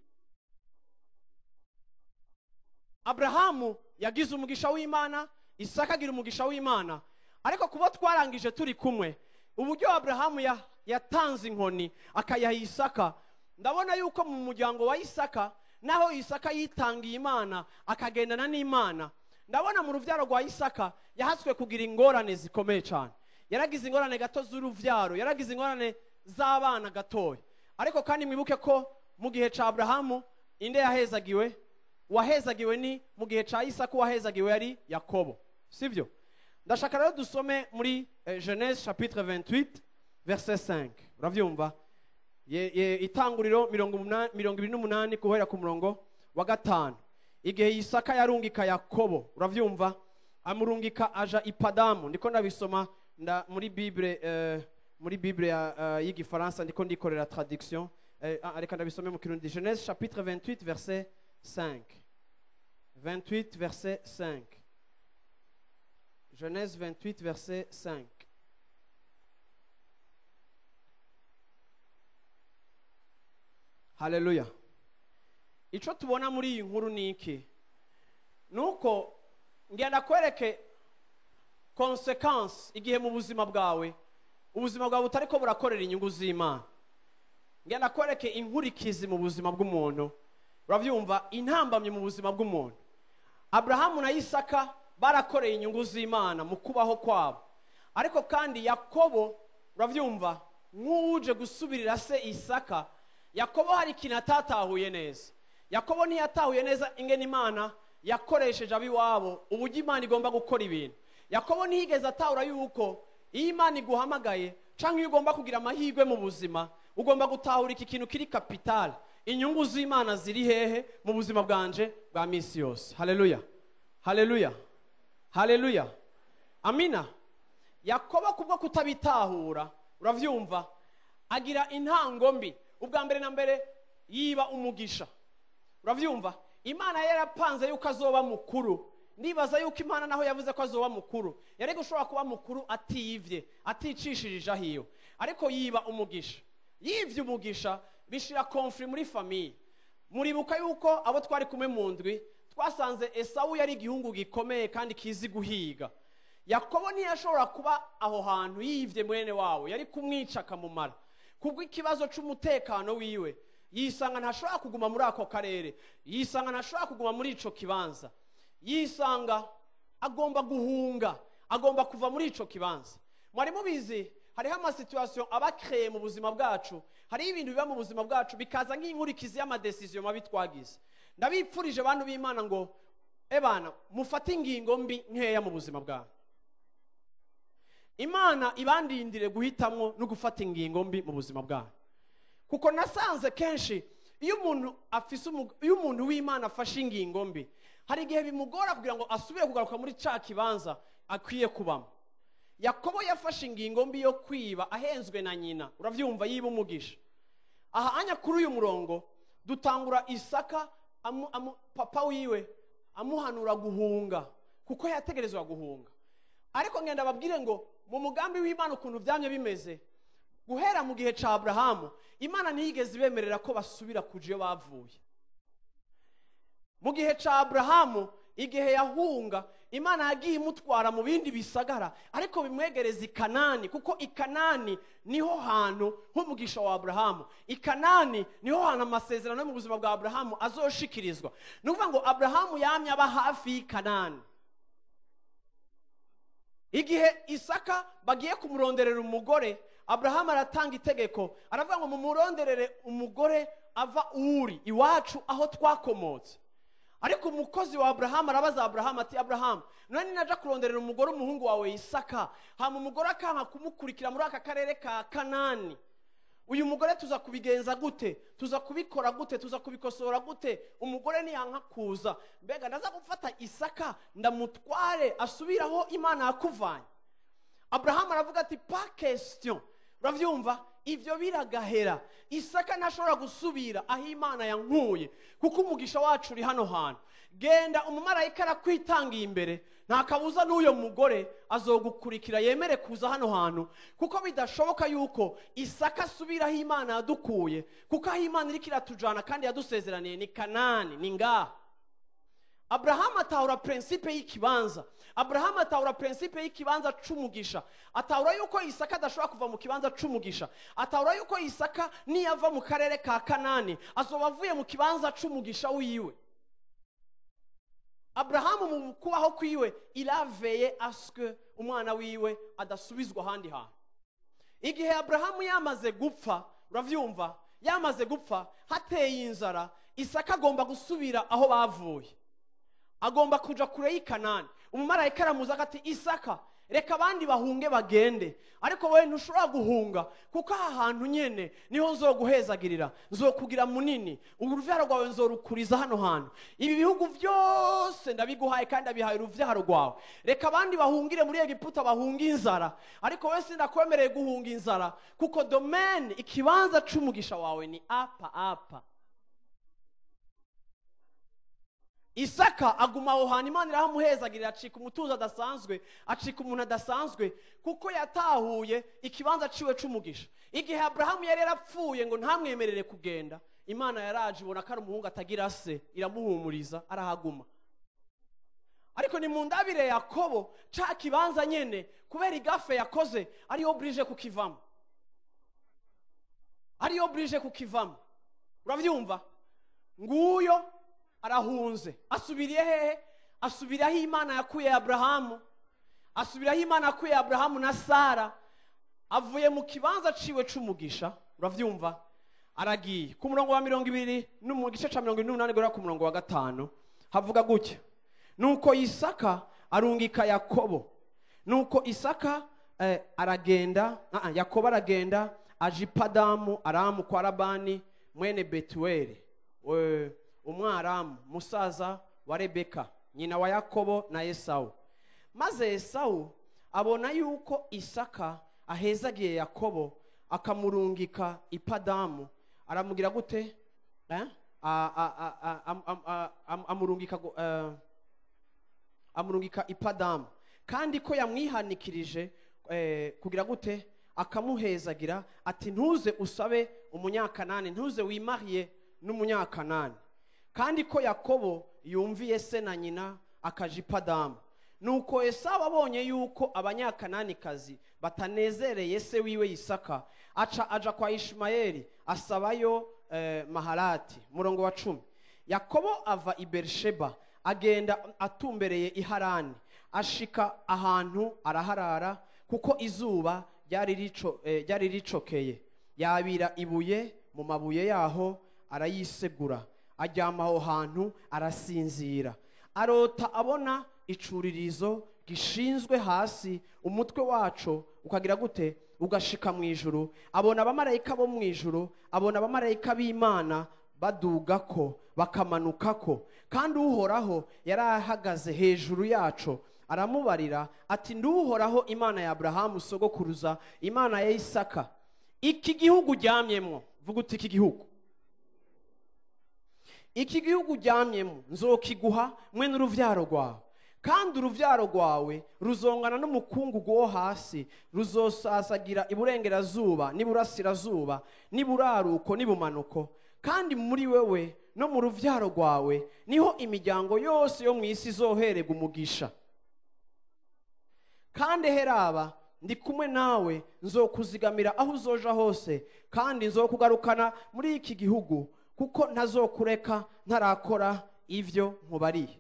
Abrahamu yagize umugisha w'Imana, Isaka agira umugisha w'Imana. Ariko kuba twarangije turi kumwe, uburyo Abrahamu yatanze inkoni akayaha Isaka, Ndabona yuko mu muryango wa Isaka, naho Isaka yitangiye Imana akagendana n'Imana, ndabona mu ruvyaro rwa Isaka yahatswe kugira ingorane zikomeye cyane. Yaragize ingorane gato z'uruvyaro, yaragize ingorane z'abana gatoya. Ariko kandi mwibuke ko mu gihe ca Abrahamu inde yahezagiwe? Wahezagiwe ni mu gihe ca Isaka, wahezagiwe yari Yakobo, sivyo? Ndashaka rero dusome muri Genèse chapitre 28 verset 5. Uravyumva? Itanguriro 28 guhera ku murongo wa 5. Igihe Isaka yarungika Yakobo, uravyumva? Amurungika aja Ipadamu. Ndiko ndabisoma muri Bible, muri Bible y'igifaransa, ndiko ndikorera traduction. Reka ndabisome mu Kirundi. Genèse chapitre 28 verset 5. 28 verset 5. Genèse 28 verset 5. Haleluya. Ico tubona muri iyi nkuru ni iki? Nuko ngenda kwereke consequence igihe mu buzima bwawe, ubuzima bwawe butariko burakorera inyungu z'Imana. Ngenda kwereke inkurikizi mu buzima bw'umuntu. Uravyumva? Intambamye mu buzima bw'umuntu. Abrahamu na Isaka barakoreye inyungu z'Imana mu kubaho kwabo. Ariko kandi Yakobo, uravyumva, nk'uje gusubirira se Isaka, Yakobo hari ikintu atatahuye neza. Yakobo ntiyatahuye neza ingene Imana yakoresheje abiwabo, uburyo Imana igomba gukora ibintu. Yakobo ntiyigeze atahura yuko iyo Imana iguhamagaye canke iyo ugomba kugira amahirwe mu buzima, ugomba gutahura iki kintu kiri capital. Inyungu z'Imana ziri hehe mu buzima bwanje bwa misi yose. Haleluya. Haleluya. Haleluya. Amina. Yakobo kubwo kutabitahura, uravyumva, agira intango mbi. Ubwa mbere na mbere yiba umugisha. Uravyumva? Imana yarapanze yuko azoba mukuru. Ndibaza yuko Imana naho yavuze ko azoba mukuru, yari gushobora kuba mukuru atiyivye, aticishirije ahiyo. Ariko yiba umugisha. Yivye umugisha bishira conflit muri famille. Muribuka yuko abo twari kumwe mu ndwi twasanze Esawu yari igihungu gikomeye kandi kizi guhiga. Yakobo ntiyashobora kuba aho hantu yivye mwene wawo, yari kumwica akamumara. Kubwo ikibazo c'umutekano wiwe, yisanga ntashobora kuguma muri ako karere, yisanga ntashobora kuguma muri ico kibanza, yisanga agomba guhunga, agomba kuva muri ico kibanza. Mwari mubizi hariho ama situation aba créé mu buzima bwacu, hari ibintu biba mu buzima bwacu bikaza nk'inkurikizi y'amadecision mabi twagize. Ndabipfurije abantu b'Imana ngo ebana mufate ingingo mbi nkeya mu buzima bwawe. Imana ibandindire guhitamwo no gufata ingingo mbi mu buzima bwawe. Kuko nasanze kenshi iyo umuntu afise iyo umuntu w'Imana afashe ingingo mbi, hari igihe bimugora kugira ngo asubire kugaruka muri ca kibanza akwiye kubamo. Yakobo yafashe ingingo mbi yo kwiba ahenzwe na nyina, uravyumva, yiba umugisha. Aha anya kuri uyu murongo dutangura Isaka papa wiwe amuhanura guhunga kuko yategerezwa guhunga. Ariko ngenda babwire ngo mu mugambi w'Imana ukuntu vyamye bimeze guhera mu gihe ca Abrahamu, Imana ntiyigeze ibemerera ko basubira kuja iyo bavuye. Mu gihe ca Abrahamu igihe yahunga, Imana yagiye imutwara mu bindi bisagara ariko bimwegereza i Kanani, kuko i Kanani niho hantu h'umugisha wa Abrahamu. I Kanani niho hantu amasezerano mu buzima bwa Abrahamu azoshikirizwa. Ni ukuvuga ngo Abrahamu yamye aba hafi y'i Kanani. Igihe Isaka bagiye kumuronderera umugore, Abrahamu aratanga itegeko, aravuga ngo mumuronderere umugore ava Uri, iwacu aho twakomotse. Ariko umukozi wa Abrahamu arabaza Abrahamu ati Abrahamu, none naja kuronderera umugore umuhungu wawe Isaka, hama umugore akanka kumukurikira muri aka karere ka Kanani, uyu mugore tuza kubigenza gute? Tuza kubikora gute? Tuza kubikosora gute? Umugore niyanka kuza, mbega ndaza gufata Isaka ndamutware asubiraho Imana yakuvanye? Abrahamu aravuga ati pas question. Uravyumva? Ivyo biragahera. Isaka ntashobora gusubira aho Imana yankuye, kuko umugisha wacu uri hano hantu. Genda umumarayika arakwitangiye imbere, nta kabuza n'uyo mugore azogukurikira yemere kuza hano hantu, kuko bidashoboka yuko Isaka asubira aho Imana yadukuye, kuko aho Imana iriko iratujana kandi yadusezeraniye ni Kanani, ni ngaha. Abrahamu atahura principe y'ikibanza. Abrahamu atahura principe y'ikibanza c'umugisha. Atahura yuko Isaka adashobora kuva mu kibanza c'umugisha. Atahura yuko Isaka niyava mu karere ka Kanani azoba avuye mu kibanza c'umugisha wiwe. Abrahamu mu kubaho kwiwe, il a veillé à ce que umwana wiwe adasubizwa ahandi hantu. Igihe Abrahamu yamaze gupfa, uravyumva, yamaze gupfa hateye inzara, Isaka agomba gusubira aho bavuye, agomba kuja kure y'i Kanani. Umumarayika aramuza ati: "Isaka, reka abandi bahunge bagende, ariko wowe ntushobora guhunga, kuko aha hantu nyene niho nzoguhezagirira, nzokugira munini, uruvyaro rwawe nzorukuriza hano hantu. Ibi bihugu byose ndabiguhaye kandi ndabihaye uruvyaro rwawe. Reka abandi bahungire muri Egiputa, bahunge inzara, ariko wowe sindakwemereye guhunga inzara, kuko domaine, ikibanza c'umugisha wawe ni apa apa." Isaka aguma aho hantu, Imana irahamuhezagirira, acika umutunzi adasanzwe, acika umuntu adasanzwe, kuko yatahuye ikibanza ciwe c'umugisha. Igihe Abrahamu yari yarapfuye ngo ntamwemerere kugenda, Imana yaraje ibona ko ari umuhungu atagira se, iramuhumuriza, arahaguma. Ariko ni mu ndabire Yakobo, ca kibanza nyene, kubera i gaffe yakoze, ari obligé kukivamo, ari obligé kukivamo. Uravyumva? Nguyo arahunze, asubiriye hehe? Asubira aho Imana yakuye Abrahamu, asubira aho Imana yakuye Abrahamu na Sara. Avuye mu kibanza ciwe c'umugisha. Uravyumva? Aragiye. Ku murongo wa 20 no mu gice ca 28 guhera ku murongo wa 5 havuga gutya: Nuko Isaka arungika Yakobo. Nuko Isaka aragenda, Yakobo aragenda aja i Padamu Aramu kwa Labani mwene Betuweli, Umwaramu, musaza wa Rebeka, nyina wa Yakobo na Esawu. Maze Esawu abona yuko Isaka ahezagiye Yakobo, akamurungika i Padamu, aramugira gute? Eh? Amurungika i Padamu, kandi ko yamwihanikirije kugira gute? Akamuhezagira ati: "Ntuze usabe Umunyakanani, ntuze wimariye n'Umunyakanani." Kandi ko Yakobo yumviye se na nyina, akaja i Padamu. Nuko Esawu abonye yuko Abanyakananikazi batanezereye se wiwe Isaka, aca aja kwa Ishimayeli, asabayo Maharati. Murongo wa 10: Yakobo ava i Berisheba, agenda atumbereye i Harani, ashika ahantu araharara, kuko izuba ryari ricokeye. Yabira ibuye mu mabuye yaho, arayisegura, aryama aho hantu, arasinzira. Arota abona icuririzo gishinzwe hasi, umutwe waco ukagira gute? Ugashika mu ijuru. Abona abamarayika bo mu ijuru, abona abamarayika b'Imana badugako bakamanukako, kandi Uhoraho yari ahagaze hejuru yaco. Aramubarira ati: "Nduhoraho, Imana ya Aburahamu sogokuruza, Imana ya Isaka. Iki gihugu uryamyemwo," vuga uti: "Iki gihugu, iki gihugu uryamyemo nzokiguha mwe n'uruvyaro rwawe, kandi uruvyaro rwawe ruzongana n'umukungugu wo hasi, ruzosasagira iburengerazuba n'iburasirazuba n'iburaruko n'ibumanuko, kandi muri wewe no mu ruvyaro rwawe niho imiryango yose yo mu isi izohererwa umugisha. Kandi heraba, ndi kumwe nawe, nzokuzigamira aho uzoja hose, kandi nzokugarukana muri iki gihugu, kuko ntazokureka ntarakora ivyo nkubariye."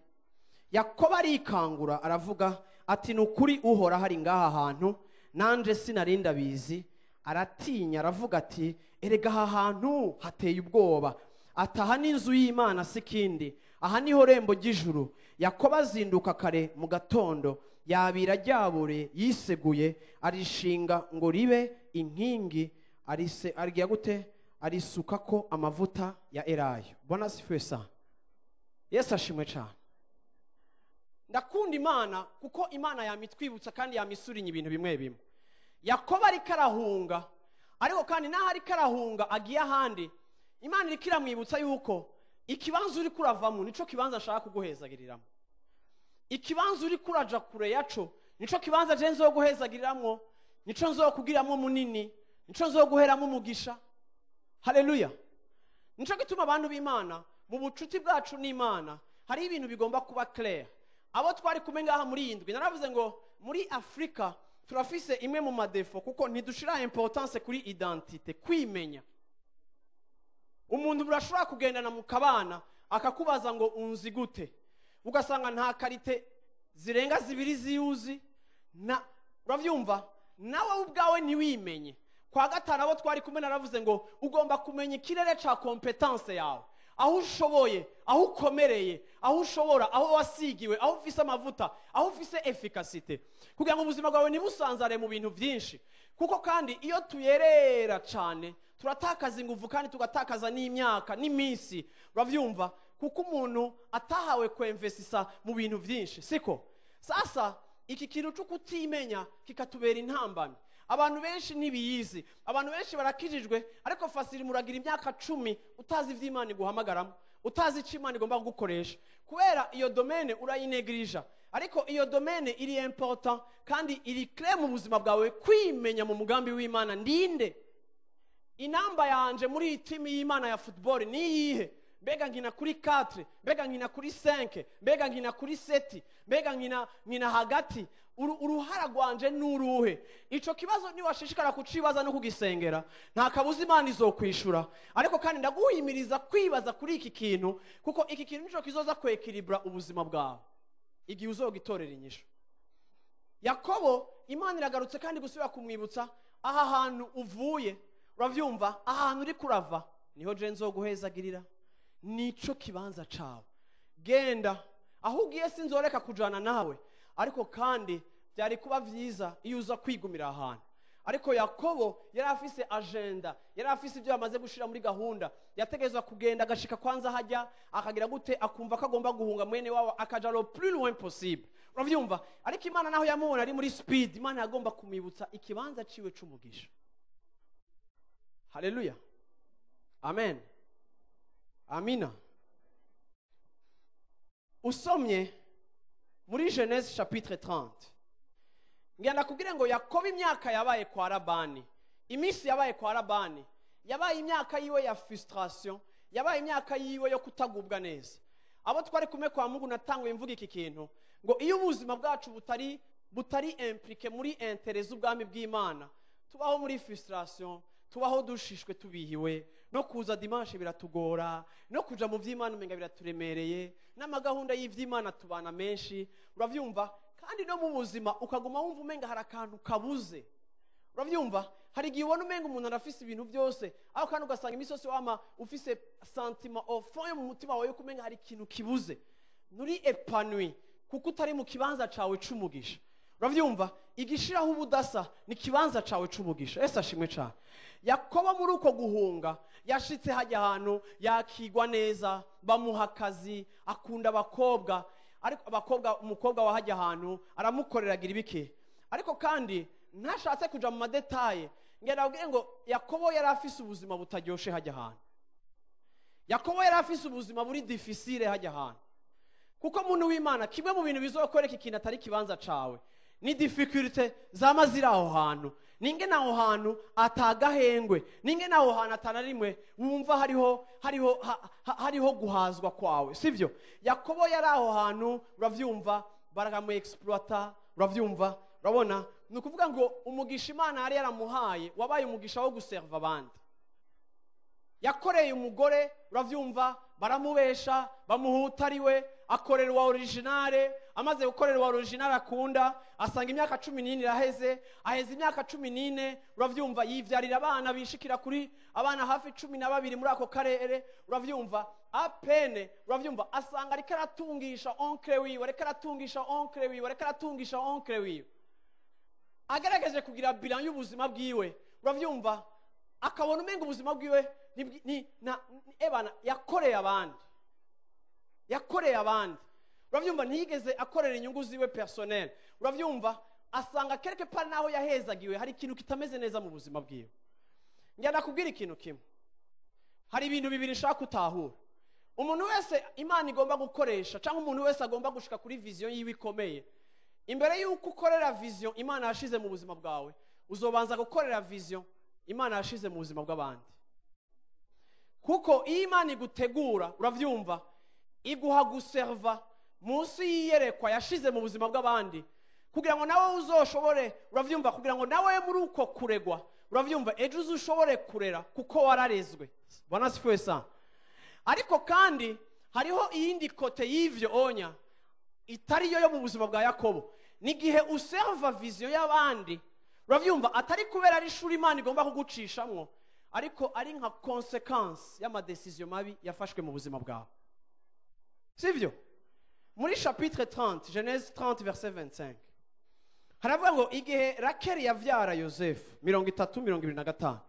Yakobo arikangura, aravuga ati: "Ni ukuri Uhoraho ari ngaha hantu, nanje sinari ndabizi." Aratinya, aravuga ati: "Erega aha hantu hateye ubwoba." Ataha n'inzu y'Imana si kindi, aha niho rembo ry'ijuru. Yakobo azinduka kare mu gatondo, yabira ryabure yiseguye, arishinga ngo ribe inkingi, arise arigira gute? Arisukako amavuta ya elayo. Bwana asifiwe sana. Yesu ashimwe cyane. Ndakunda Imana kuko Imana yamitwibutsa kandi yamisurinya ibintu bimwe bimwe. Yakobo ariko arahunga, ariko kandi naho ariko arahunga agiye ahandi, Imana iriko iramwibutsa yuko ikibanza uri kuravamo nico kibanza ashaka kuguhezagiriramo. Ikibanza uri kuraja kure yaco nico kibanza je nzoguhezagiriramwo, nico nzokugiramwo munini, nico nzoguheramo umugisha. Haleluya! Nico gituma abantu b'Imana, mu bucuti bwacu n'Imana, Hari ibintu bigomba kuba clair. Abo twari kumwe ngaha muri iyi ndwi, naravuze ngo muri Afrika turafise imwe mu ma défauts, kuko ntidushira importance kuri identité, kwimenya. Umuntu burashobora kugendana mu kabana, akakubaza ngo unzi gute, ugasanga nta qualité zirenga zibiri ziyuzi na uravyumva, nawe ubwawe ntiwimenye. Kwa gatanu, abo twari kumwe, naravuze ngo ugomba kumenya ikirere ca compétence yawe, aho ushoboye, aho ukomereye, aho ushobora, aho wasigiwe, aho ufise amavuta, aho ufise efficacité, kugira ngo ubuzima bwawe ntibusanzare mu bintu byinshi. Kuko kandi iyo tuyerera cyane turatakaza ingufu, kandi tugatakaza n'imyaka n'iminsi, uravyumva, kuko umuntu atahawe kwemvesisa mu bintu byinshi, siko? Sasa iki kintu cyo kutimenya kikatubera intambamyi. Abantu benshi ntibiyizi. Abantu benshi barakijijwe, ariko fasiri muragira imyaka 10 utazi ivy'Imana iguhamagaramo, utazi icyo Imana igomba kugukoresha, kubera iyo domaine urayinegirija. Ariko iyo domaine iri important kandi iri clé mu buzima bwawe, kwimenya mu mugambi w'Imana. Ndinde? Inamba yanje muri iyi timu y'Imana ya football ni iyihe? Mbega nkina kuri 4? Mbega nkina kuri 5? Mbega nkina kuri 7? Mbega nkina hagati? Uruhara rwanje nuruhe? Ico kibazo niwashishikara kucibaza no kugisengera, nta kabuza Imana izokwishura. Ariko kandi ndaguhimiriza kwibaza kuri iki kintu, kuko iki kintu nico kizoza kwekiribura ubuzima bwawe igihe uzogitorera inyishu. Yakobo, Imana iragarutse kandi gusubira kumwibutsa aha hantu uvuye, uravyumva, ahantu uri kurava niho je nzoguhezagirira, nico kibanza cawe. Genda aho ugiye, sinzoreka kujana nawe. Ariko kandi byari kuba vyiza iyo uza kwigumira ahantu. Ariko Yakobo yari afise agenda, yari afise ibyo yamaze gushira muri gahunda. Yategerezwa kugenda agashika kwanza hajya, akagira gute, akumva ko agomba guhunga mwene wabo, akaja le plus loin possible, uravyumva. Ariko Imana naho yamubona ari muri speed, Imana yagomba kumwibutsa ikibanza ciwe c'umugisha. Haleluya, amen, amina. Usomye muri Genèse chapitre 30, ngenda kugira ngo Yakobo imyaka yabaye kwa Labani, iminsi yabaye kwa Labani, yabaye imyaka yiwe ya frustration, yabaye imyaka yiwe yo kutagubwa neza. Abo twari kumwe kwa Mungu, natanguye mvuga iki kintu ngo iyo ubuzima bwacu butari impliqué muri intérêts z'ubwami bw'Imana, tubaho muri frustration, tubaho dushishwe, tubihiwe. No kuza dimanche biratugora, no kuja mu vy'Imana umenga biraturemereye, n'amagahunda y'ivy'Imana tubana menshi, uravyumva. Kandi no mu buzima ukaguma wumva umenga hari akantu kabuze, uravyumva. Hari igihe ubona umenga umuntu arafise ibintu byose aho, kandi ugasanga iminsi yose wama ufise sentiment au fond yo mu mutima wawe yuko umenga hari ikintu kibuze, nturi épanoui, kuko utari mu kibanza cawe c'umugisha, uravyumva. Igishiraho ubudasa ni ikibanza cawe c'umugisha. Ese ashimwe cane. Yakobo muri uko guhunga yashitse hajya ahantu, yakigwa neza, bamuha akazi, akunda abakobwa. Ariko abakobwa, umukobwa wahajya ahantu aramukorera, agira ibiki. Ariko kandi ntashatse kuja mu ma détails, ngenda abwire ngo Yakobo yari afise ubuzima butaryoshe hajya ahantu. Yakobo yari afise ubuzima buri difficile hajya ahantu, kuko muntu w'Imana, kimwe mu bintu bizokwereka ikintu atari ikibanza cawe ni difficulté zama ziri aho hantu, ninge aho hantu atagahengwe, ninge aho hantu atana rimwe wumva hariho guhazwa kwawe, sivyo? Yakobo yari aho hantu, uravyumva, baramu exploita, uravyumva, urabona. Ni ukuvuga ngo umugisha Imana yari yaramuhaye wabaye umugisha wo guserva abandi. Yakoreye umugore, uravyumva, baramubesha, bamuha utariwe, akorera uwa original. Amaze gukorera uwa original akunda, asanga imyaka 14 iraheze. Aheze imyaka 14, uravyumva, yivyarira abana bishikira kuri abana hafi 12 muri ako karere, uravyumva. Apene, uravyumva, asanga ariko aratungisha oncle wiwe, ariko aratungisha oncle wiwe, ariko aratungisha oncle wiwe. Agerageje kugira bilan y'ubuzima bwiwe, uravyumva, akabona umenga ubuzima bwiwe ni na ebana yakoreye abandi, yakoreye abandi, uravyumva, ntiyigeze akorera inyungu ziwe personnel, uravyumva. Asanga quelque part naho yahezagiwe hari ikintu kitameze neza mu buzima bwiwe. Njya kubwira ikintu kimwe, hari ibintu bibiri nshaka gutahura. Umuntu wese Imana igomba gukoresha, cyangwa umuntu wese agomba gushika kuri vision yiwe ikomeye, imbere y'uko ukorera vision Imana yashize mu buzima bwawe, uzobanza gukorera vision Imana yashize mu buzima bw'abandi. Kuko iyo Imana igutegura, uravyumva, Iguha guserva munsi y'iyerekwa yashize mu buzima bw'abandi, kugira ngo nawe uzoshobore, uravyumva, kugira ngo nawe muri uko kuregwa, uravyumva, ejo uzoshobore kurera kuko wararezwe. Bwana asifiwe sana. Ariko kandi hariho iyindi côté y'ivyo onya itari yo yo mu buzima bwa Yakobo. N'igihe userva vision y'abandi, uravyumva, atari kubera ari ishuri Imana igomba kugucishamwo, ariko ari nka conséquence y'ama décisions mabi yafashwe mu buzima bwawe, sivyo? Muri chapitre 30, Genèse 30 verset 25, haravuga ngo igihe Rakeli yavyara Yosefu, 30:25,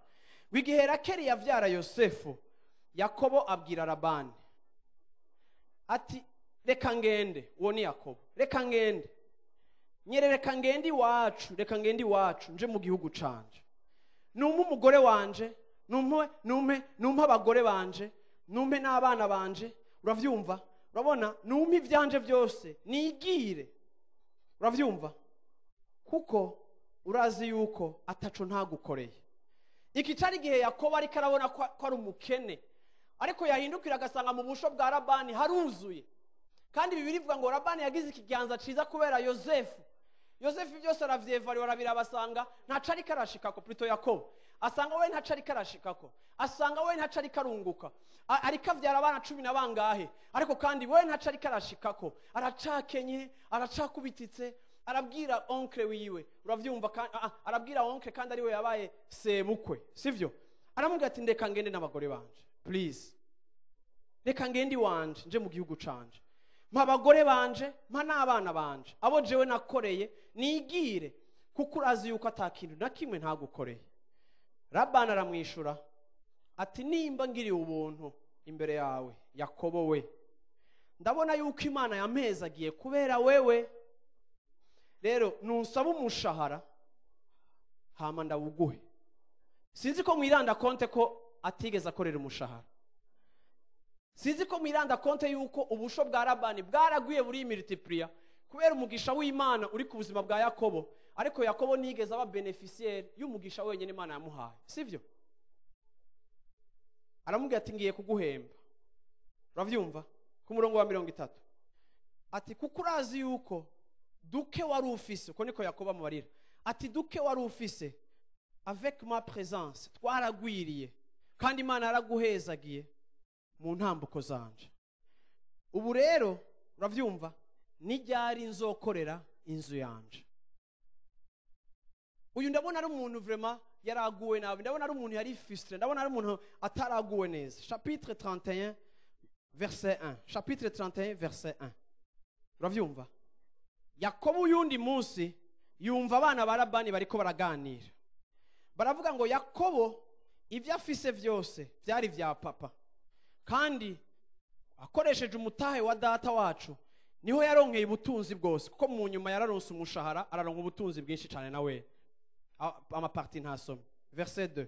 ngo igihe Rakeli yavyara Yosefu, Yakobo abwira Labani ati: "Reka ngende." Uwo ni Yakobo. "Reka ngende nyere, reka ngende iwacu, reka ngende iwacu, nje mu gihugu canje. Numpe umugore wanje, numpe abagore banje, numpe n'abana banje, uravyumva, urabona, numpe ivyanje byose, nigire, uravyumva, kuko urazi yuko ataco ntagukoreye." Iki cari igihe Yakobo ariko arabona ko ari umukene, ariko yahindukira agasanga mu busho bwa Labani haruzuye. Kandi Bibiliya ivuga ngo Labani yagize ikiganza ciza kubera Yosefu. Yosefu byose aravyevariwe, arabiraba, asanga ntaco ariko arashikako. Plutôt Yakobo asanga we ntaco ariko arashikako, asanga we ntaco ariko arunguka. Ariko avyara abana cumi na bangahe, ariko kandi we ntaco ariko arashikako, aracakenye, aracakubititse. Arabwira oncle wiwe, uravyumva, arabwira oncle, kandi ariwe yabaye sebukwe, sivyo? Aramubwira ati: "Ndeka ngende n'abagore banje, please, reka ngende iwanje, nje mu gihugu canje, mpa abagore banje, mpa n'abana banje, abo jewe nakoreye, nigire, kuko urazi yuko ata kintu na kimwe ntagukoreye." Labani aramwishura ati: "Nimba ngiriye ubuntu imbere yawe, Yakobo we, ndabona yuko Imana yampezagiye kubera wewe. Rero nusaba umushahara, hama ndawuguhe." Sinzi ko mwiranda compte ko atigeze akorera umushahara. Sinzi ko mwiranda compte yuko ubusho bwa Labani bwaragwiye, buri multiplier kubera umugisha w'Imana uri ku buzima bwa Yakobo. Ariko Yakobo nigeze aba bénéficiaire y'umugisha wenyine Imana yamuhaye, sivyo? Aramubwira ati: "Ngiye kuguhemba." Uravyumva, ku murongo wa 30 ati: "Kuko urazi yuko duke wari ufise," uko niko Yakobo amubarira, ati: "Duke wari ufise, avec ma présence twaragwiriye, kandi Imana yaraguhezagiye mu ntambuko zanje. Ubu rero, uravyumva, n'iryari nzokorera inzu yanje?" Uyu ndabona ari umuntu vraiment yaraguwe nabi, ndabona ari umuntu yari frustré, ndabona ari umuntu ataraguwe neza. Chapitre 31 verset 1, chapitre 31 verset 1, uravyumva, Yakobo uyundi munsi yumva abana ba Labani bariko baraganira, baravuga ngo Yakobo ibyo afise vyose byari vya papa, kandi akoresheje umutahe wa data wacu niho yaronkeye ubutunzi bwose, kuko mu nyuma yararonse umushahara, araronka ubutunzi bwinshi cyane nawe. Ama parties ntasome. Verset 2,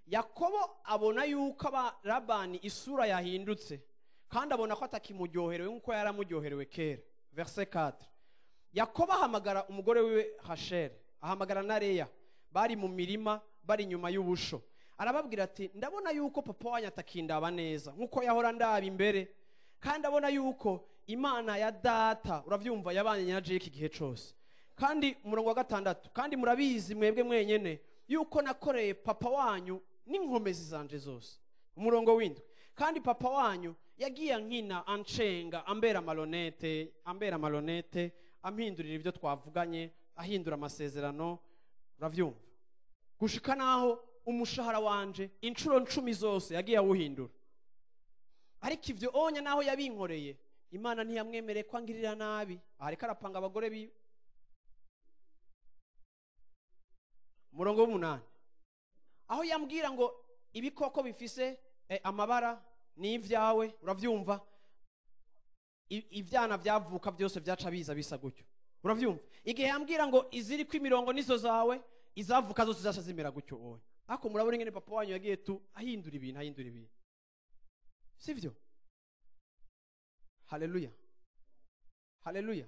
Yakobo abona yuko aba Labani isura yahindutse, kandi abona ko atakimuryoherewe nk'uko yaramuryoherewe kera. Verset 4, Yakobo ahamagara umugore wiwe Rasheli, ahamagara na Leya, bari mu mirima, bari inyuma y'ubusho. Arababwira ati: "Ndabona yuko papa wanyu atakindaba neza nk'uko yahora ndaba imbere, kandi abona yuko Imana ya data, uravyumva, yabanye na Jake igihe cose." Kandi umurongo wa 6, "Kandi murabizi mwebwe mwenyene yuko nakoreye papa wanyu n'inkomezi zanje zose." Umurongo w'7, "Kandi papa wanyu yagiye ankina, ancenga, ambera malhonnête, ambera malhonnête, ampindurira ibyo twavuganye, ahindura amasezerano, uravyumva, gushika naho umushahara wanje inshuro 10 zose yagiye awuhindura. Ariko ivyo onya naho yabinkoreye, Imana ntiyamwemereye ko angirira nabi." Aha ariko arapanga abagore biwe. Umurongo w'8, "Aho yambwira ngo ibikoko bifise amabara ni ibyawe, uravyumva, ivyana byavuka byose byaca biza bisa gutyo, uravyumva. Igihe yambwira ngo iziriko imirongo nizo zawe, izavuka zose zaca zimera gutyo oya. Ariko murabona ingene papa wanyu yagiye tu ahindura ibintu, ahindura ibintu, sivyo?" Haleluya, haleluya.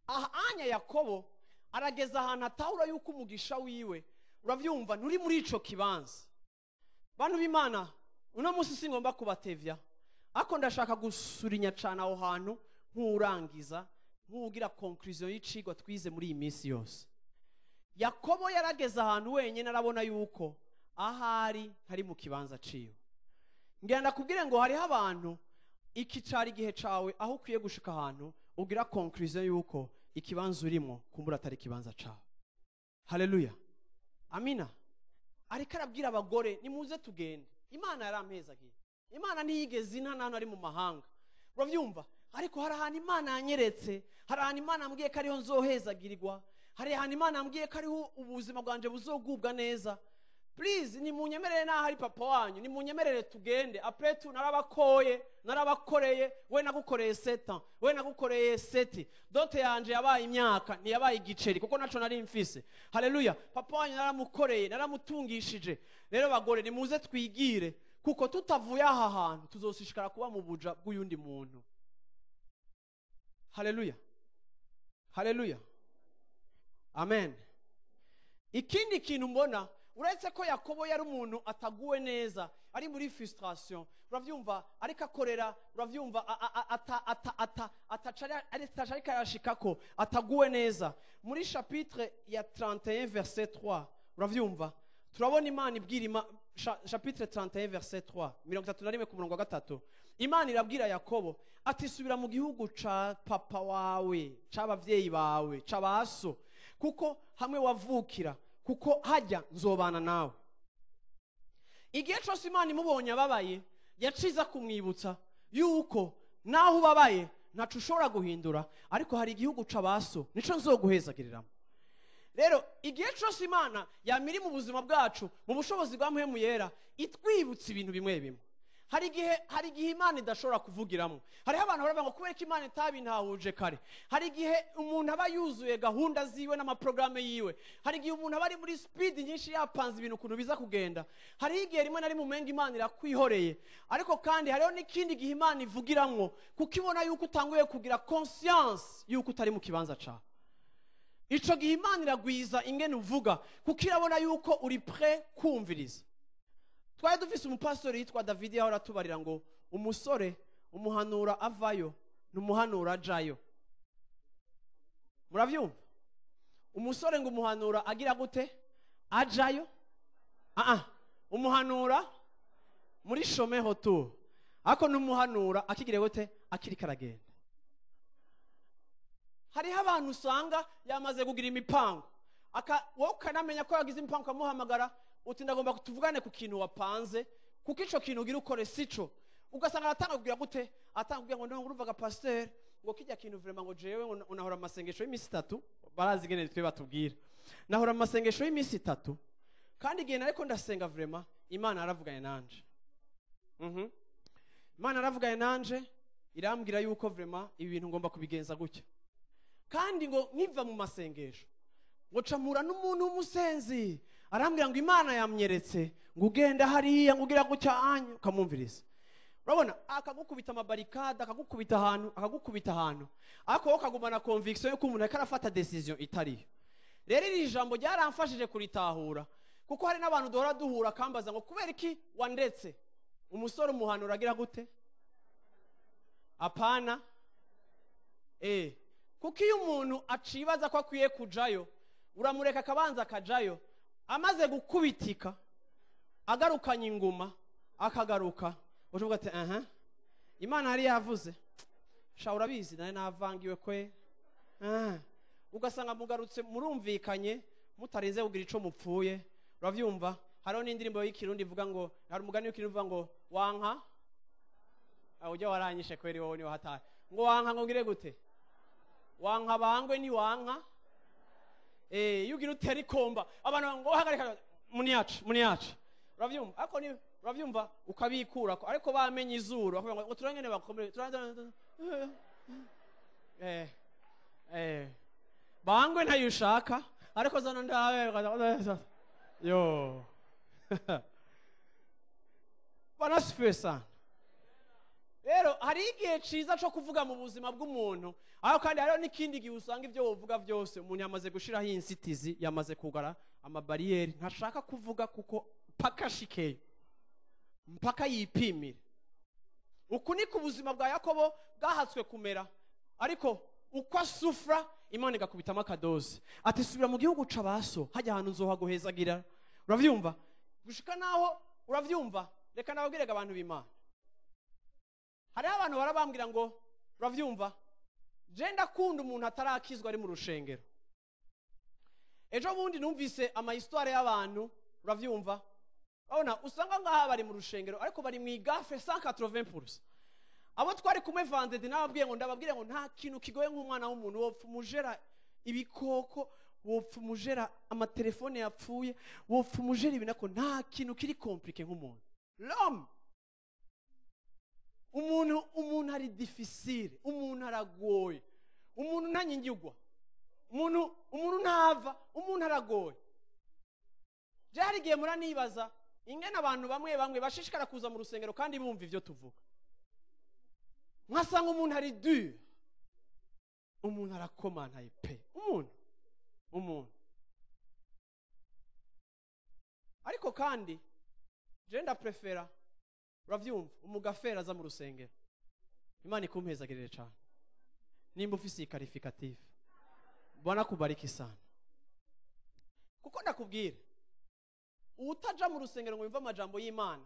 Aha anya Yakobo arageza ahantu atahura yuko umugisha wiwe, uravyumva, nturi muri ico kibanza. Bantu b'Imana, uno munsi singomba kubatevya. Ariko ndashaka gusurinya cyane aho hantu nk'urangiza, nk'ugira conclusion y'icigwa twize muri iyi minsi yose. Yakobo yarageze ahantu wenyine arabona yuko ahari ntari mu kibanza ciwe. Ngira ndakubwire ngo hariho abantu iki cari igihe cawe aho ukwiye gushika ahantu ugira conclusion yuko ikibanza urimo kumbura atari ikibanza cawe. Haleluya, amina. Ariko arabwira abagore nimuze tugende. Imana yarampezagiye, Imana ntiyigeze inta n'ahantu ari mu mahanga, urabyumva. Ariko hari ahantu Imana yanyeretse, hari ahantu Imana yambwiye ko ariho nzohezagirirwa, hari ahantu Imana yambwiye ko ariho ubuzima bwanje buzogubwa neza. Please nimunyemerere naho ari papa wanyu, nimunyemerere tugende. Après tout narabakoye, narabakoreye, we nagukoreye 7 ans, we nagukoreye 7. Dot yanje yabaye imyaka, ntiyabaye igiceri kuko naco nari mfise. Haleluya, papa wanyu naramukoreye, naramutungishije. Rero bagore nimuze twigire, kuko tutavuye aha hantu tuzoshishikara kuba mu buja bw'uyundi muntu. Haleluya, haleluya, amen. Ikindi kintu mbona, uretse ko Yakobo yari umuntu ataguwe neza, ari muri frustration, uravyumva, ariko akorera, uravyumva, ataca ariko arashikako, ataguwe neza. Muri chapitre ya 31 verset 3, uravyumva, turabona Imana ibwira chapitre 31 verset 3, 31 ku murongo wa 3, Imana irabwira Yakobo ati subira mu gihugu ca papa wawe, c'abavyeyi bawe, c'abaso, kuko hamwe wavukira, kuko hajya nzobana nawe. Igihe cyose Imana imubonye ababaye, yaciza kumwibutsa yuko naho ubabaye ntaco ushobora guhindura, ariko hari igihugu c'abaso nico nzoguhezagiriramo. Rero igihe cyose Imana yamiri mu buzima bwacu, mu bushobozi bwa Mpwemu Yera, itwibutsa ibintu bimwe bimwe. Hari igihe Imana idashobora kuvugiramo. Hariho abantu baravuga ngo kubera ko Imana itabintahuje kare. Hari igihe umuntu aba yuzuye gahunda ziwe n'amaprograme yiwe. Hari igihe umuntu aba ari muri speed nyinshi yapanze ibintu ukuntu biza kugenda. Hari igihe rimwe na rimwe umenga Imana irakwihoreye. Ariko kandi hariho n'ikindi gihe Imana ivugiramwo, kuko ibona yuko utanguye kugira conscience yuko utari mu kibanza cawe. Ico gihe Imana iragwiza ingene uvuga, kuko irabona yuko uri prêt kumviriza. Twari dufise umupastori yitwa David yahora atubarira ngo umusore umuhanura avayo n'umuhanura ajayo. Muravyumva? Umusore ngo umuhanura agira gute? Ajayo? Umuhanura muri shomeho tu. Ako n'umuhanura akigire gute? Akiri karagenda. Hariho abantu usanga yamaze kugira imipango, wowe ukanamenya ko yagize imipango ukamuhamagara uti ndagomba tuvugane ku kintu wapanze, kuko ico kintu ugira ukore sico. Ugasanga aratanga kugira gute? Atanga kugira ngo ndongo uruvaga pasteur ngo kijya kintu vraiment ngo jewe unahora amasengesho y'imisi 3, barazi ngene twe batubwira. Nahora amasengesho y'imisi 3 kandi igihe nariko ndasenga vraiment Imana yaravuganye nanje. Imana yaravuganye nanje irambwira yuko vraiment ibi bintu ngomba kubigenza gutya. Kandi ngo nkiva mu masengesho ngo camura n'umuntu w'umusenzi arambwira ngo Imana yamnyeretse ngo ugenda hariya ngo ugira gutya anyu, ukamwumviriza. Urabona akagukubita amabarikade, akagukubita ahantu, akagukubita ahantu, ariko wowe ukagumana conviction yuko umuntu ariko arafata decision itariyo. Rero iri jambo ryaramfashije kuritahura, kuko hari n'abantu duhora duhura akambaza ngo kubera iki wandetse? Umusore umuhanura agira gute? Apana. Kuko iyo umuntu acibaza ko akwiye kujayo, uramureka akabanza akajayo, amaze gukubitika agarukanye inguma akagaruka, uvuga ati aha Imana yari yavuze, sha urabizi nari navangiwe kwe. Ugasanga mugarutse murumvikanye mutarinze kugira ico mupfuye. Uravyumva? Hariho n'indirimbo y'ikirundi ivuga ngo, hari umugani w'ikirundi uvuga ngo wanka ujya waranyishe kweri wowe ni wahatari, ngo wanka ngo ngire gute? Wanka bangwe ni wanka. Iyo ugira utera ikomba abantu ngo hagarika muniacu muniacu. Uravyumva? Ariko ni uravyumva ukabikura ariko bamenye izuru bakavuga ngo turangene bakomere turangene. Bangwe ntayushaka ariko zano ndawe yo. Banasifiwe sana. Rero hari igihe ciza cyo kuvuga mu buzima bw'umuntu, aho kandi hariho n'ikindi gihe usanga ibyo wovuga byose umuntu yamaze gushiraho inzitizi, yamaze kugara amabariyeri, ntashaka kuvuga kuko mpaka ashikeyo, mpaka yipimire. Uku niko ubuzima bwa Yakobo bwahatswe kumera, ariko uko asufra Imana igakubitamo akadozi ati subira mu gihugu c'abaso, hajya ahantu nzohaguhezagira. Uravyumva gushika naho uravyumva. Reka nababwirega abantu b'Imana, hariho abantu barabambwira ngo uravyumva, je ndakunda umuntu atarakizwa ari mu rushengero. Ejo bundi numvise ama histoire y'abantu, uravyumva, urabona usanga ngaha bari mu rushengero ariko bari mu igafe 180%. Abo twari kumwe vendredi nababwiye ngo ndababwire ngo nta kintu kigoye nk'umwana w'umuntu, wopfa umujera ibikoko, wopfa umujera amatelefone yapfuye, wopfa umujera ibinako, nta kintu kiri compliqué nk'umuntu. L'homme, umuntu ari difficile, umuntu aragoye, umuntu ntanyingirwa, umuntu ntava, umuntu aragoye. Je hari igihe muranibaza ingene abantu bamwe bamwe bashishikara kuza mu rusengero kandi bumva ivyo tuvuga, nkasanga umuntu ari dur, umuntu arakomantaye pe, umuntu. Ariko kandi je ndaprefera, uravyumva, umugafera aza mu rusengero. Imana ikumpezagirire cane nimba ufise iyi qualificative, Bwana kubariki sana. Kuko ndakubwira, utaja mu rusengero ngo yumve amajambo y'Imana,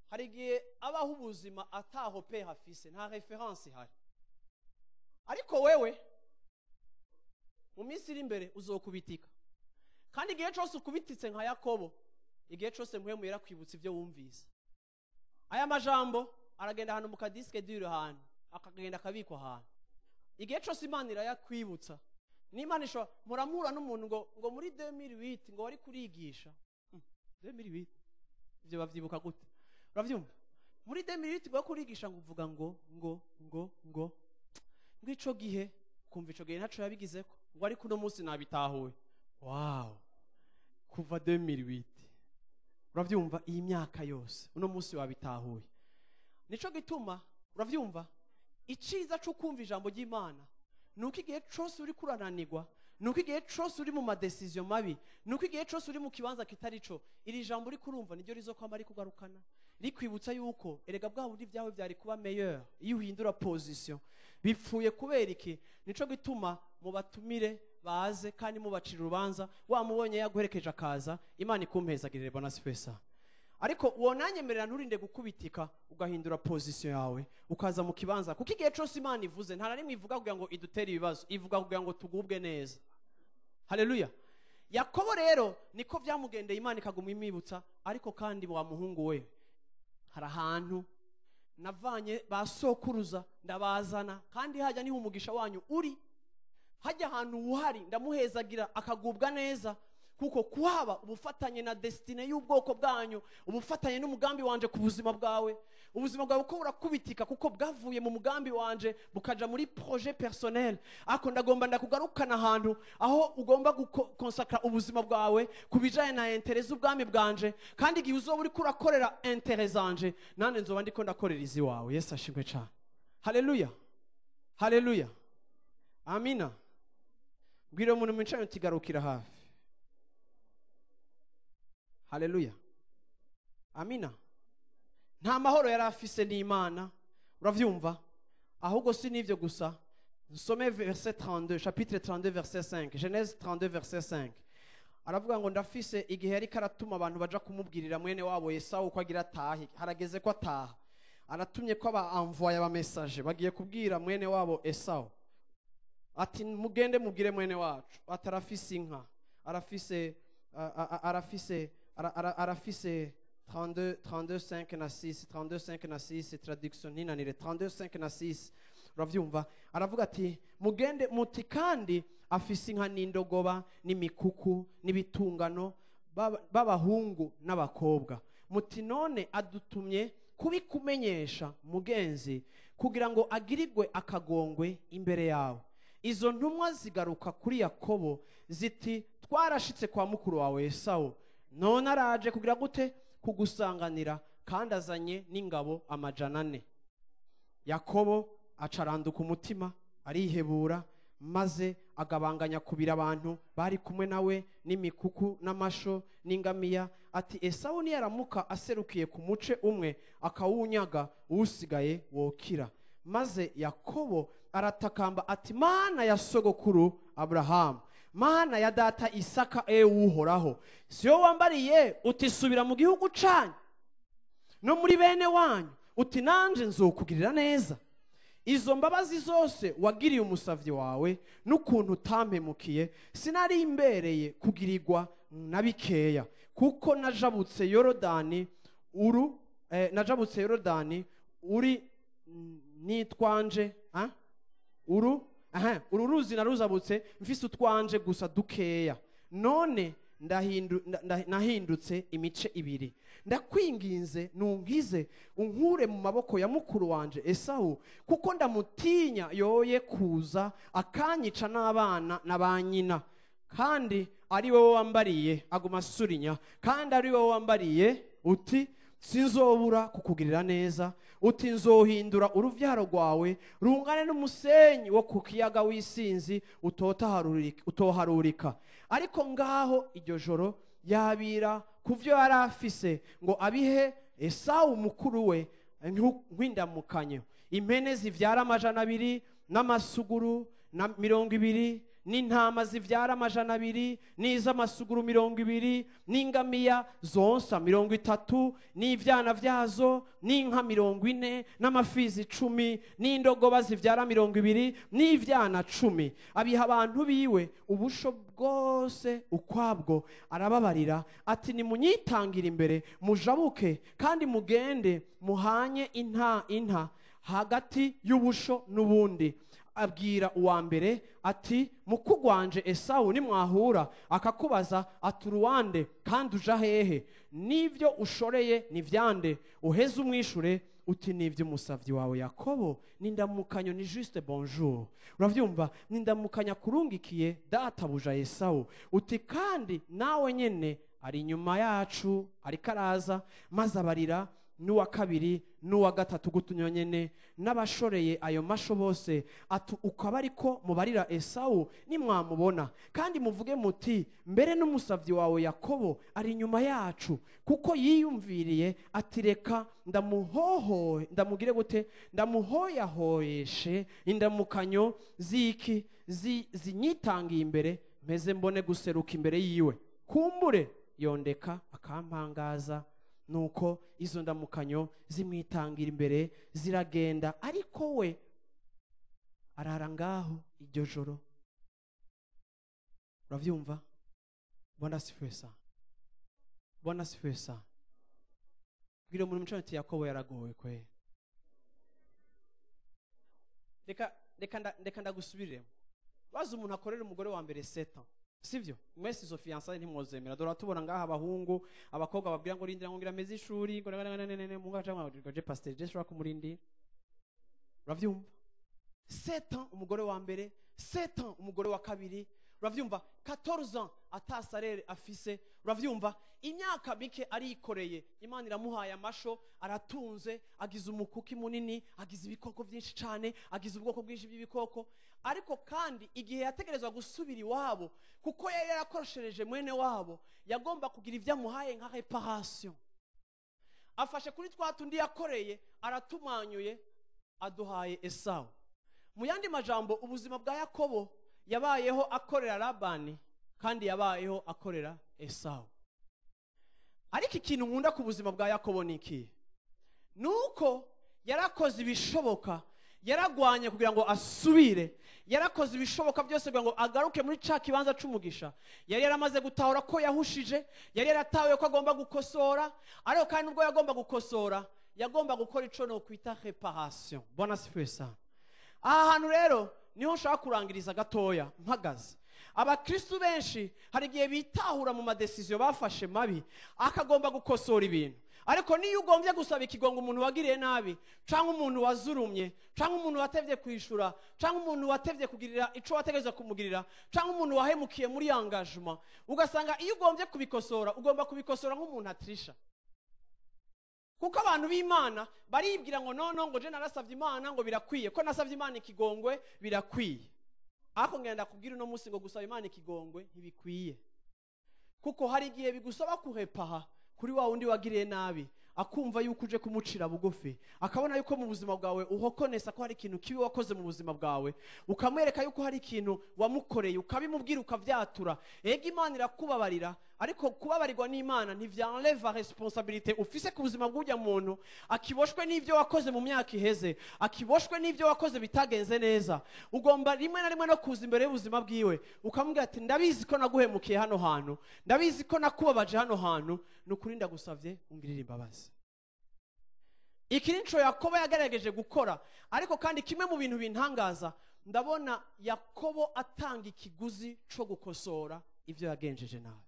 hari igihe abaho ubuzima ataho pe hafise, nta reference ihari. Ariko wewe mu minsi iri imbere uzokubitika, kandi igihe cose ukubititse nka Yakobo, igihe cose mpwemu yarakwibutsa ivyo wumvise. Aya majambo aragenda ahantu mu kadiske dure, ahantu akagenda akabikwa ahantu. Igihe cose Imana irayakwibutsa. N'Imana ishobora, muramura n'umuntu ngo muri 2008 ngo wari kurigisha. 2008 ivyo bavyibuka gute? Uravyumva? Muri 2008 ngo wari kurigisha, ngo uvuga ngo ngo ngo ngo ngo ico gihe, kumva ico gihe ntaco yabigizeko, ngo ariko uno munsi nabitahuye. Wow, kuva 2008 uravyumva, iyi myaka yose uno munsi wabitahuye. Nico gituma uravyumva, iciza cyo kumva ijambo ry'Imana nuko igihe cose uri kurananirwa, nuko igihe cose uri mu madecision mabi, nuko igihe cose uri mu kibanza kitari co, iri jambo uri kurumva niryo rizokwama rikugarukana, rikwibutsa yuko erega bwa bundi byawe byari kuba meilleur iyo uhindura position. Bipfuye kubera iki? Nico gituma mubatumire baze kandi mubacira urubanza, wamubonye yaguherekeje akaza. Imana ikumpezagirire, Bwana asifiwe sana. Ariko uwo nanyemerera nturinde gukubitika ugahindura position yawe ukaza mu kibanza, kuko igihe cose Imana ivuze nta na rimwe ivuga kugira ngo idutere ibibazo, ivuga kugira ngo tugubwe neza. Haleluya. Yakobo rero niko byamugendeye, Imana ikaguma imwibutsa. Ariko kandi wa muhungu we, hari ahantu navanye ba sokuruza ndabazana, kandi hajya niho umugisha wanyu uri, hajya ahantu uhari ndamuhezagira akagubwa neza, kuko kuhaba ubufatanye na destine y'ubwoko bwanyu, ubufatanye n'umugambi wanje ku buzima bwawe. Ubuzima bwawe uko burakubitika kuko bwavuye mu mugambi wanje bukaja muri projet personnel. Ariko ndagomba ndakugarukana ahantu aho ugomba gukonsakra ubuzima bwawe kubijanye na intérêt z'ubwami bwanje, kandi igihe uzoba uriko urakorera intérêt zanje, nande nzoba ndiko ndakorera izi wawe. Yesu ashimwe cane. Haleluya, haleluya, amina. Mbwira umuntu mwicaye uti garukira hafi. Haleluya, amina. Nta mahoro yari afise n'Imana, uravyumva? Ahubwo si n'ivyo gusa. Nsome verset 32, chapitre 32 verset 5, Genèse 32 verset 5. Aravuga ngo ndafise igihe yariko aratuma abantu baja kumubwirira mwene wabo Esawu ko agira atahe, harageze ko ataha. Aratumye ko aba envoyé aba message bagiye kubwira mwene wabo Esawu, ati mugende mubwire mwene wacu ati arafise inka, arafise arafise arafise 32 32 5 na 6, 32 5 na 6, traduction ntinanire, 32 5 na 6. Uravyumva? Aravuga ati mugende muti kandi afise inka n'indogoba n'imikuku n'ibitungano b'abahungu n'abakobwa, muti none adutumye kubikumenyesha mugenzi kugira ngo agirirwe akagongwe imbere yawe. Izo ntumwa zigaruka kuri Yakobo ziti twarashitse kwa mukuru wawe Esawu, none araje kugira gute? Kugusanganira, kandi azanye n'ingabo 400. Yakobo acaranduka umutima arihebura, Maze agabanganya kubira abantu bari kumwe nawe n'imikuku n'amasho n'ingamiya, ati Esawu niyaramuka aserukiye ku muce umwe akawunyaga, usigaye wokira. Maze Yakobo aratakamba ati Mana ya sogokuru Aburahamu, Mana ya data Isaka, Uhoraho, siyo wambariye uti subira mu gihugu canyu no muri bene wanyu, uti nanje nzokugirira neza. Izo mbabazi zose wagiriye umusavyi wawe n'ukuntu utampemukiye, sinari imbereye kugirirwa na bikeya, kuko najabutse Yorodani uru najabutse Yorodani uri nitwanje uru uru ruzi naruzabutse mfise utwanje gusa dukeya, none nahindutse imice ibiri. Ndakwinginze nunkize unkure mu maboko ya mukuru wanje Esawu, kuko ndamutinya yoye kuza akanyica n'abana na ba nyina. Kandi ari wowe wambariye, aguma surinya, kandi ari wowe wambariye uti sinzobura kukugirira neza, uti nzohindura uruvyaro rwawe rungane n'umusenyi wo ku kiyaga w'isinzi utoharurika. Ariko ngaho iryo joro yabira kuvyo yari afise ngo abihe Esawu mukuru we nk'indamukanyo, impene zivyara 200 n'amasuguru na 20, n'intama zivyara 200 n'iz'amasuguru 20, n'ingamiya zonsa 30, n'ivyana vyazo, n'inka 40, n'amafizi 10, n'indogoba zivyara 20, n'ivyana 10. Abiha abantu biwe ubusho bwose ukwabwo, arababarira ati nimunyitangira imbere mujabuke, kandi mugende muhanye inta hagati y'ubusho n'ubundi. Abwira uwa mbere ati mukugwanje Esawu nimwahura akakubaza ati uruwande kandi uja hehe, n'ivyo ushoreye ni vyande, uheze umwishure uti n'ivyo umusavyi wawe Yakobo, n'indamukanyo ni juste bonjour. Uravyumva, n'indamukanya kurungikiye databuja Esawu, uti kandi nawe nyene ari inyuma yacu ariko araza. Maze abarira n'uwa kabiri n'uwa gatatu gutunywa nyene n'abashoreye ayo masho bose, ati ukaba ariko mubarira Esawu nimwamubona, kandi muvuge muti mbere n'umusavyi wawe Yakobo ari inyuma yacu, kuko yiyumviriye ati reka ndamuhoho ndamugire gute, ndamuhoyahoyeshe indamukanyo ziki zinyitangiye imbere, meze mbone guseruka imbere yiwe, kumbure yondeka akampangaza. Nuko izo ndamukanyo zimwitangira imbere ziragenda, ariko we arara ngaho iryo joro. Uravyumva? Bwana asifiwe sana. Bwana asifiwe sana. Bwira umuntu mucano ati Yakobo yaragowe kwe. Reka ndagusubiremo. Bazi umuntu akorera umugore wa mbere 7 ans. Sivyo? Mwese izo fiançailles ntimwozemera. Dore tubona ngaha abahungu, abakobwa babwira ngo rindira ngo ngira meze ishuri, ngo nene munga cyangwa ngo je pasteur je shobora kumurindira. Uravyumva? 7 ans umugore wa mbere, 7 ans umugore wa kabiri, uravyumva? 14 ans atasarere afise, uravyumva? Imyaka mike arikoreye, Imana iramuhaye amasho, aratunze, agize umukuki munini, agize ibikoko byinshi cyane, agize ubwoko bwinshi bw'ibikoko. Ariko kandi igihe yategerezwa gusubira iwabo, kuko yari yarakoshereje mwene wabo, yagomba kugira ivyo amuhaye nka reparation. Afashe kuri twa tundi yakoreye, aratumanyuye, aduhaye Esawu. Mu yandi majambo, ubuzima bwa Yakobo yabayeho akorera Labani, kandi yabayeho akorera Esawu. Ariko ikintu nkunda ku buzima bwa Yakobo ni iki? Nuko yarakoze ibishoboka, yaragwanye kugira ngo asubire, yarakoze ibishoboka byose kugira ngo agaruke muri ca kibanza c'umugisha. Yari yaramaze gutahura ko yahushije, yari yaratawe ko agomba gukosora, ariko kandi nubwo yagomba gukosora, yagomba gukora ico no kwita reparation. Bwana asifiwe sana. Aha hantu rero niho nshaka kurangiriza gatoya mpagaze. Abakristu benshi hari igihe bitahura mu madecision bafashe mabi, akagomba gukosora ibintu. Ariko niyo ugombye gusaba ikigongo umuntu wagiriye nabi, canke umuntu wazurumye, canke umuntu watevye kwishura, canke umuntu watevye kugirira ico wategerezwa kumugirira, canke umuntu wahemukiye muri engagement, ugasanga iyo ugombye kubikosora, ugomba kubikosora nk'umuntu atrisha. Kuko abantu b'Imana baribwira ngo nono ngo je narasavye Imana ngo birakwiye, ko nasavye Imana ikigongwe birakwiye. Ariko ngenda kubwira uno munsi ngo gusaba Imana ikigongwe ntibikwiye, kuko hari igihe bigusaba kurepaha kuri wa wundi wagiriye nabi, akumva yuko uje kumucira bugufi, akabona yuko mu buzima bwawe uhokonesa ko hari ikintu kibi wakoze mu buzima bwawe, ukamwereka yuko hari ikintu wamukoreye, ukabimubwira, ukavyatura. Ega Imana irakubabarira, ariko kubabarirwa n'Imana ntivyanleva responsabilité ufise ku buzima bw'urya muntu akiboshwe n'ivyo wakoze mu myaka iheze, akiboshwe n'ivyo wakoze bitagenze neza. Ugomba rimwe na rimwe no kuza imbere y'ubuzima bwiwe ukamubwira ati ndabizi ko naguhemukiye hano hantu, ndabizi ko nakubabaje hano hantu, ni ukuri ndagusavye ungirire imbabazi. Iki nico Yakobo yagerageje gukora. Ariko kandi kimwe mu bintu bintangaza, ndabona Yakobo atanga ikiguzi co gukosora ivyo yagenjeje nabi.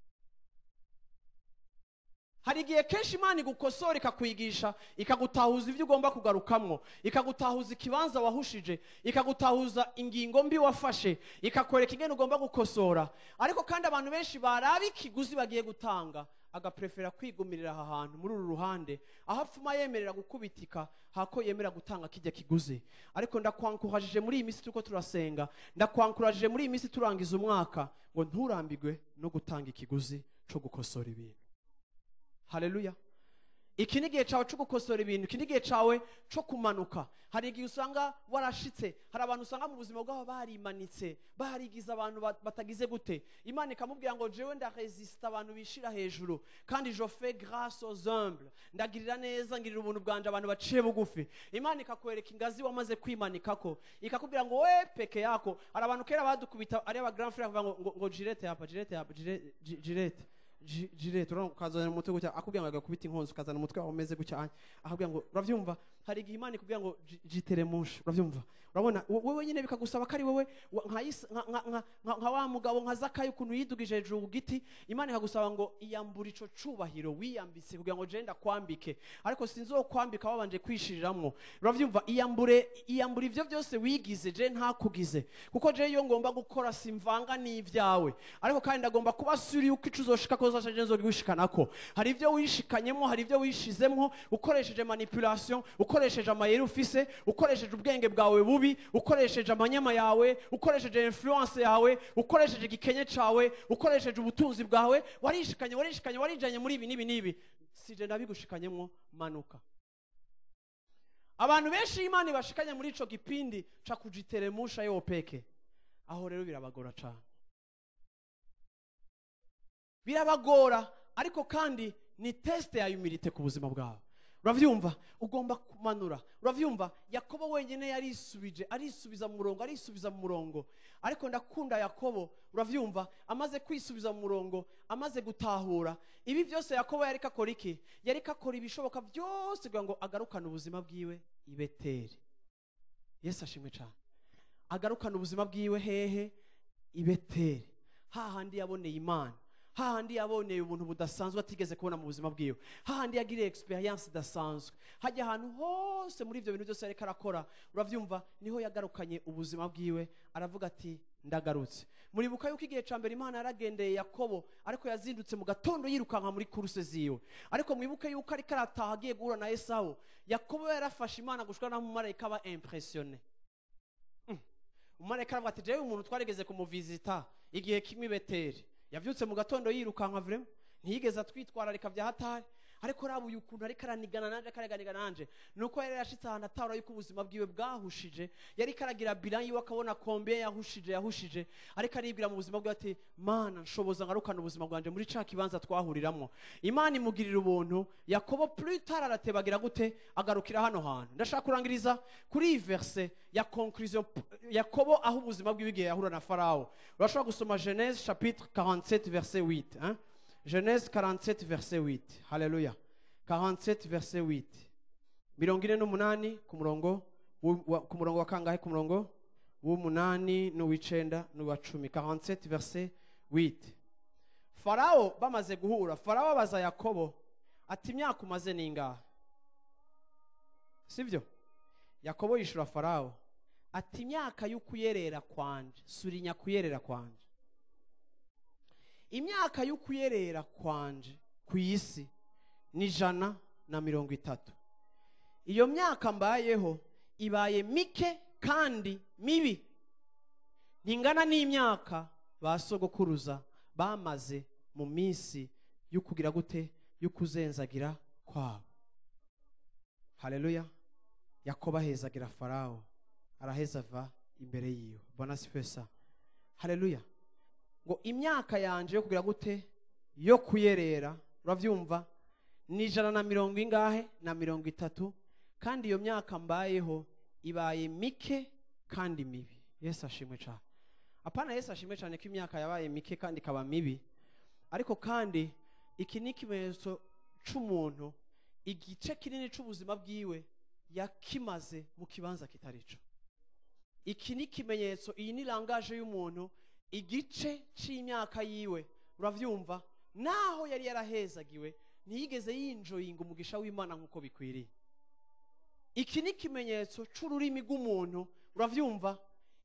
Hari igihe kenshi Imana igukosora, ikakwigisha, ikagutahuza ibyo ugomba kugarukamwo, ikagutahuza ikibanza wahushije, ikagutahuza ingingo mbi wafashe, ikakwereka ingene ugomba gukosora. Ariko kandi abantu benshi baraba ikiguzi bagiye gutanga, agaprefera kwigumirira aha hantu muri uru ruhande, aho apfuma yemerera gukubitika hako yemera gutanga kijya kiguzi. Ariko ndakwankurajije muri iyi minsi turiko turasenga, ndakwankurajije muri iyi minsi turangiza umwaka, ngo nturambirwe no gutanga ikiguzi co gukosora ibintu. Haleluya. Iki ni igihe cawe co gukosora ibintu, iki ni igihe cawe co kumanuka. Hari igihe usanga warashitse, hari abantu usanga mu buzima bwabo barimanitse, barigize abantu batagize gute. Imana ikamubwira ngo jewe ndaresista abantu bishira hejuru, kandi je fais grâce aux humbles, ndagirira neza, ngirira ubuntu bwanje abantu baciye bugufi. Imana ikakwereka ingazi wamaze kwimanikako, ikakubwira ngo we peke yako. Hari abantu kera badukubita ari aba grand frère bavuga ngo jirete hapa, jirete hapa, jirete jirete, urabona ukazana umutwe gutya, akubwira ngo agakubita inkonzo, ukazana umutwe wawe umeze gutya, akubwira ngo uravyumva. Hari igihe Imana ikubwira ngo jiteremushe, uravyumva. Urabona wewe nyine bikagusaba ko ari wewe nka wa mugabo nka Zakayo ukuntu yidugije hejuru ku giti. Imana ikagusaba ngo iyambure ico cubahiro wiyambitse kugira ngo je ndakwambike, ariko sinzokwambika wabanje kwishiriramwo. Uravyumva, iyambure ivyo byose wigize, je ntakugize, kuko je iyo ngomba gukora simvanga n'ivyawe, ariko kandi ndagomba kuba suri yuko ico uzoshika ko uzasha je nzogwishikanako. Hari ivyo wishikanyemo, hari ivyo wishizemwo ukoresheje manipulation, ukoresheje amayeri ufise, ukoresheje ubwenge bwawe bubi, ukoresheje amanyama yawe, ukoresheje influence yawe, ukoresheje igikenye cawe, ukoresheje ubutunzi bwawe, warishikanye, warishikanye, warijanye muri ibi n'ibi n'ibi, sije ndabigushikanyemwo, manuka. Abantu benshi Imana ibashikanye muri ico gipindi ca kujiteremusha yo peke, aho rero birabagora cane, birabagora. Ariko kandi ni test ya humilité ku buzima bwawe. Uravyumva, ugomba kumanura. Uravyumva, Yakobo wenyine yarisubije, arisubiza mu murongo, arisubiza mu murongo. Ariko ndakunda Yakobo, uravyumva, amaze kwisubiza mu murongo, amaze gutahura ibi byose. Yakobo yariko akora iki? Yariko akora ibishoboka byose kugira ngo agarukane ubuzima bwiwe i Beteli. Yesu ashimwe cane. Agarukane ubuzima bwiwe hehe? I Beteli, hahandi yaboneye Imana, hahandi yaboneye ubuntu budasanzwe atigeze kubona mu buzima bwiwe, hahandi yagiriye experience idasanzwe, hajya ahantu hose muri ivyo bintu byose yariko arakora. Uravyumva, niho yagarukanye ubuzima bwiwe, aravuga ati ndagarutse. Muribuka yuko igihe ca mbere Imana yaragendeye Yakobo, ariko yazindutse mu gatondo yirukanka muri kuruse ziwe. Ariko mwibuke yuko ariko arataha agiye guhura na Esawu, Yakobo yarafashe Imana gushika naho umumarayika aba impressionné. Umumarayika aravuga ati jewe umuntu twarigeze kumuvizita igihe kimwe i Beteli, yavyutse mu gatondo yirukanka vraiment, ntiyigeze atwitwararika vya hatari, ariko raba uyu ukuntu ariko aranigana nanje, akareganigana nanje. Nuko yari yashitse ahantu atahura yuko ubuzima bwiwe bwahushije, yariko aragira bilan yiwe akabona combien yahushije, yahushije, ariko aribwira mu buzima bwiwe ati Mana nshoboza ngarukana ubuzima bwanje muri ca kibanza twahuriramwo. Imana imugirira ubuntu. Yakobo plus tard aratebagira gute, agarukira hano hantu. Ndashaka kurangiriza kuri iyi verse ya conclusion, Yakobo aho ubuzima bwiwe igihe yahura na Farao. Urashobora gusoma Genèse chapitre 47 verset 8, hein? Genèse 47 verset 8. Haleluya. 47 verset 8. 48 ku murongo ku murongo wa kangahe? Ku murongo w'umunani n'uw'icenda n'uwa 10. 47 verset 8. Farao bamaze guhura, Farao abaza Yakobo ati imyaka umaze ni ingahe? Sivyo? Yakobo yishura Farao ati imyaka y'ukuyerera kwanje, surinya kuyerera kwanje, imyaka y'ukuyerera kwanje ku isi ni 130. Iyo myaka mbayeho ibaye mike kandi mibi, Ntingana n'imyaka ba sogokuruza bamaze mu minsi y'ukugira gute, y'ukuzenzagira kwabo. Haleluya. Yakobo ahezagira Farawo, araheza ava imbere yiwe. Bwana asifiwe sana. Haleluya. Ngo imyaka yanje yo kugira gute, yo kuyerera, uravyumva, ni 130 ingahe? Na 30, kandi iyo myaka mbayeho ibaye mike kandi mibi. Yesu ashimwe cyane. Apana Yesu ashimwe cyane ko imyaka yabaye mike kandi ikaba mibi, ariko kandi iki ni ikimenyetso c'umuntu igice kinini c'ubuzima bwiwe yakimaze mu kibanza kitarico. Iki ni ikimenyetso, iyi ni langage y'umuntu igice c'imyaka yiwe, uravyumva, naho yari yarahezagiwe ntiyigeze yinjoyinga umugisha w'Imana nk'uko bikwiriye. Iki ni ikimenyetso c'ururimi rw'umuntu, uravyumva,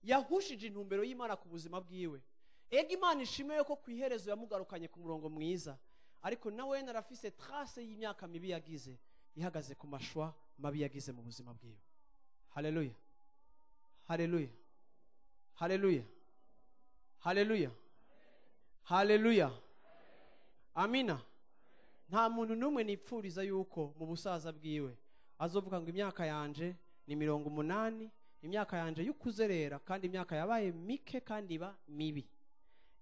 yahushije intumbero y'Imana ku buzima bwiwe. Ega Imana ishimwe ko ku iherezo yamugarukanye ku murongo mwiza, ariko nawe narafise trace y'imyaka mibi yagize ihagaze ku mashwa mabi yagize mu buzima bwiwe. Haleluya. Haleluya. Haleluya. Haleluya. Haleluya. Amina. Nta muntu n'umwe nipfuriza yuko mu busaza bwiwe azovuga ngo imyaka yanje ni 80, imyaka yanje y'ukuzerera, kandi imyaka yabaye mike kandi iba mibi.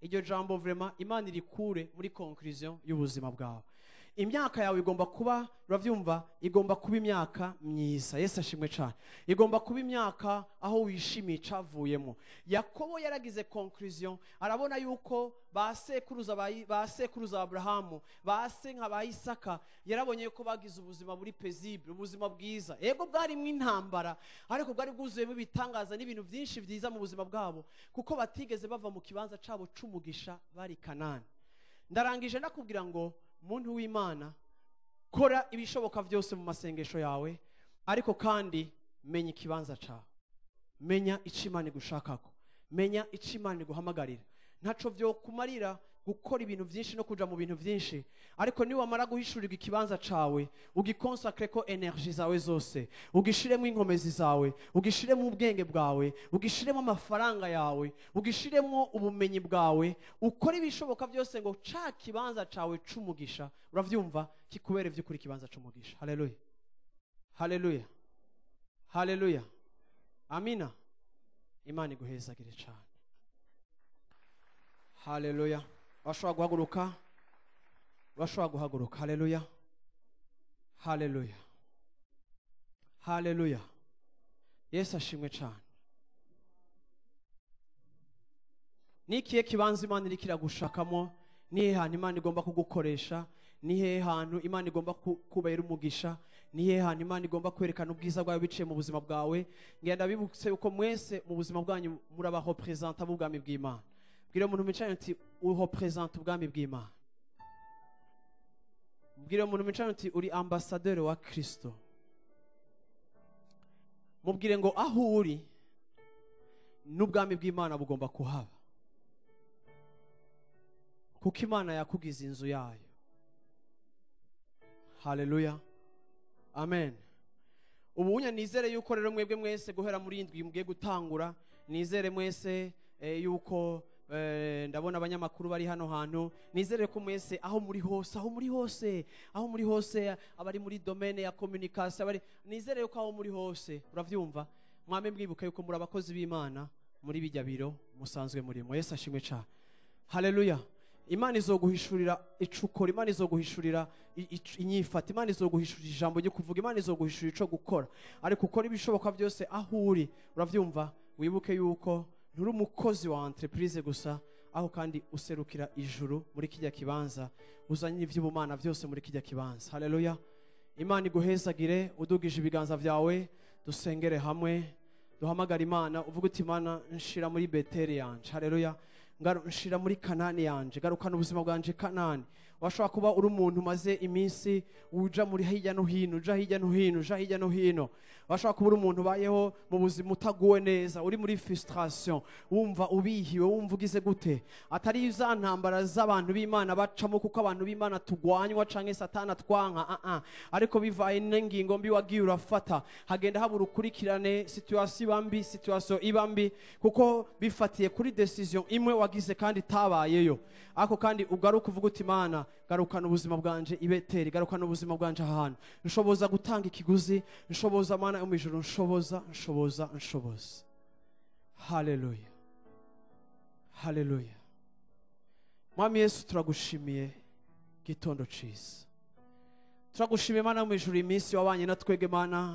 Iryo jambo vraiment Imana irikure muri conclusion y'ubuzima bwawe. Imyaka yawe igomba kuba, uravyumva, igomba kuba imyaka myiza. Yesu ashimwe cyane. Igomba kuba imyaka aho wishimiye icavuyemo. Yakobo yaragize conclusion, arabona yuko ba sekuruza ba sekuruza Abrahamu, ba se nka ba Isaka, yarabonye yuko bagize ubuzima buri paisible, ubuzima bwiza. Ego bwari mw'intambara, ariko bwari bwuzuyemo ibitangaza n'ibintu byinshi byiza mu buzima bwabo, kuko batigeze bava mu kibanza cabo c'umugisha bari Kanani. Ndarangije ndakubwira ngo muntu w'Imana, kora ibishoboka byose mu masengesho yawe, ariko kandi menya ikibanza cawe, menya ico Imana igushakako, menya ico Imana iguhamagarira. Ntaco vyo kumarira gukora ibintu byinshi no kuja mu bintu byinshi, ariko ni wamara guhishurirwa ikibanza cawe, ugikonsakre ko energie zawe zose, ugishiremo inkomezi zawe, ugishiremo ubwenge bwawe, ugishiremo amafaranga yawe, ugishiremo ubumenyi bwawe, ukora ibishoboka byose ngo ca kibanza cawe c'umugisha, uravyumva, kikubere vy'ukuri ikibanza c'umugisha. Haleluya. Haleluya. Haleluya. Amina. Imana iguhezagire cyane. Haleluya. Bashobora guhaguruka, bashobora guhaguruka. Haleluya. Haleluya. Haleluya. Yesu ashimwe cyane. Nikiye kibanza Imana iriko iragushakamo? Ni hantu Imana igomba kugukoresha? Ni he hantu Imana igomba kubera umugisha? Ni he hantu Imana igomba kwerekana ubwiza bwawe biciye mu buzima bwawe? Ngenda bibutse uko mwese mu buzima bwanyu muraba representa b'ubwami bw'Imana. Bwira umuntu mwicaranye uti urepresenta ubwami bw'Imana. Bwira umuntu mwicaranye uti uri ambassadeur wa Kristo. Mubwire ngo aho uri n'ubwami bw'Imana bugomba kuhaba, kuko Imana yakugize inzu yayo. Haleluya. Amen. Ubu nizere yuko rero mwebwe mwese guhera muri indwi mugiye gutangura, nizere mwese yuko ndabona abanyamakuru bari hano hantu, nizere ko mwese aho muri hose, aho muri hose, aho muri hose, abari muri domaine ya communication, abari, nizere yuko aho muri hose, uravyumva, mwame mwibuke yuko muri abakozi b'Imana muri bijya biro musanzwe murimo. Yesu ashimwe cyane. Haleluya. Imana izoguhishurira icukora, Imana izoguhishurira inyifata, Imana izoguhishurira ijambo ryo kuvuga, Imana izoguhishurira ico gukora, ariko ukora ibishoboka byose aho uri, uravyumva, wibuke yuko nturi umukozi wa entreprise gusa, aho kandi userukira ijuru muri kijya kibanza, uzanye ivy'ubumana byose muri kijya kibanza. Haleluya. Imana iguhezagire, udugije ibiganza vyawe, dusengere hamwe, duhamagara Imana, uvuge uti Imana nshira muri Beteli yanje. Haleluya. Nshira muri Kanani yanje, garukana ubuzima bwanje Kanani, Washobora kuba uri umuntu umaze iminsi uja muri hirya no hino, uja hirya no hino, uja hirya no hino. Washobora kuba uri umuntu ubayeho mu buzima utaguwe neza, uri muri frustration, wumva ubihiwe, wumva ugize gute. Atari za ntambara z'abantu b'Imana bacamo, kuko abantu b'Imana tugwanywa canke Satana twanka, ariko bivaye n'ingingo mbi wagiye urafata, hagenda habura ukurikirane, situation iba mbi, situation iba mbi, kuko bifatiye kuri decision imwe wagize kandi tabayeyo. Ako kandi ugaruka uvuga uti Mana, garukana ubuzima bwanje ibeteri, garukana ubuzima bwanje ahantu nshoboza gutanga ikiguzi, nshoboza Mana yo mu ijuru, nshoboza, nshoboza, nshoboza. Haleluya, haleluya. Mwami Yesu, turagushimiye gitondo ciza, turagushimiye Mana yo mu ijuru iminsi wabanye na twege Mana,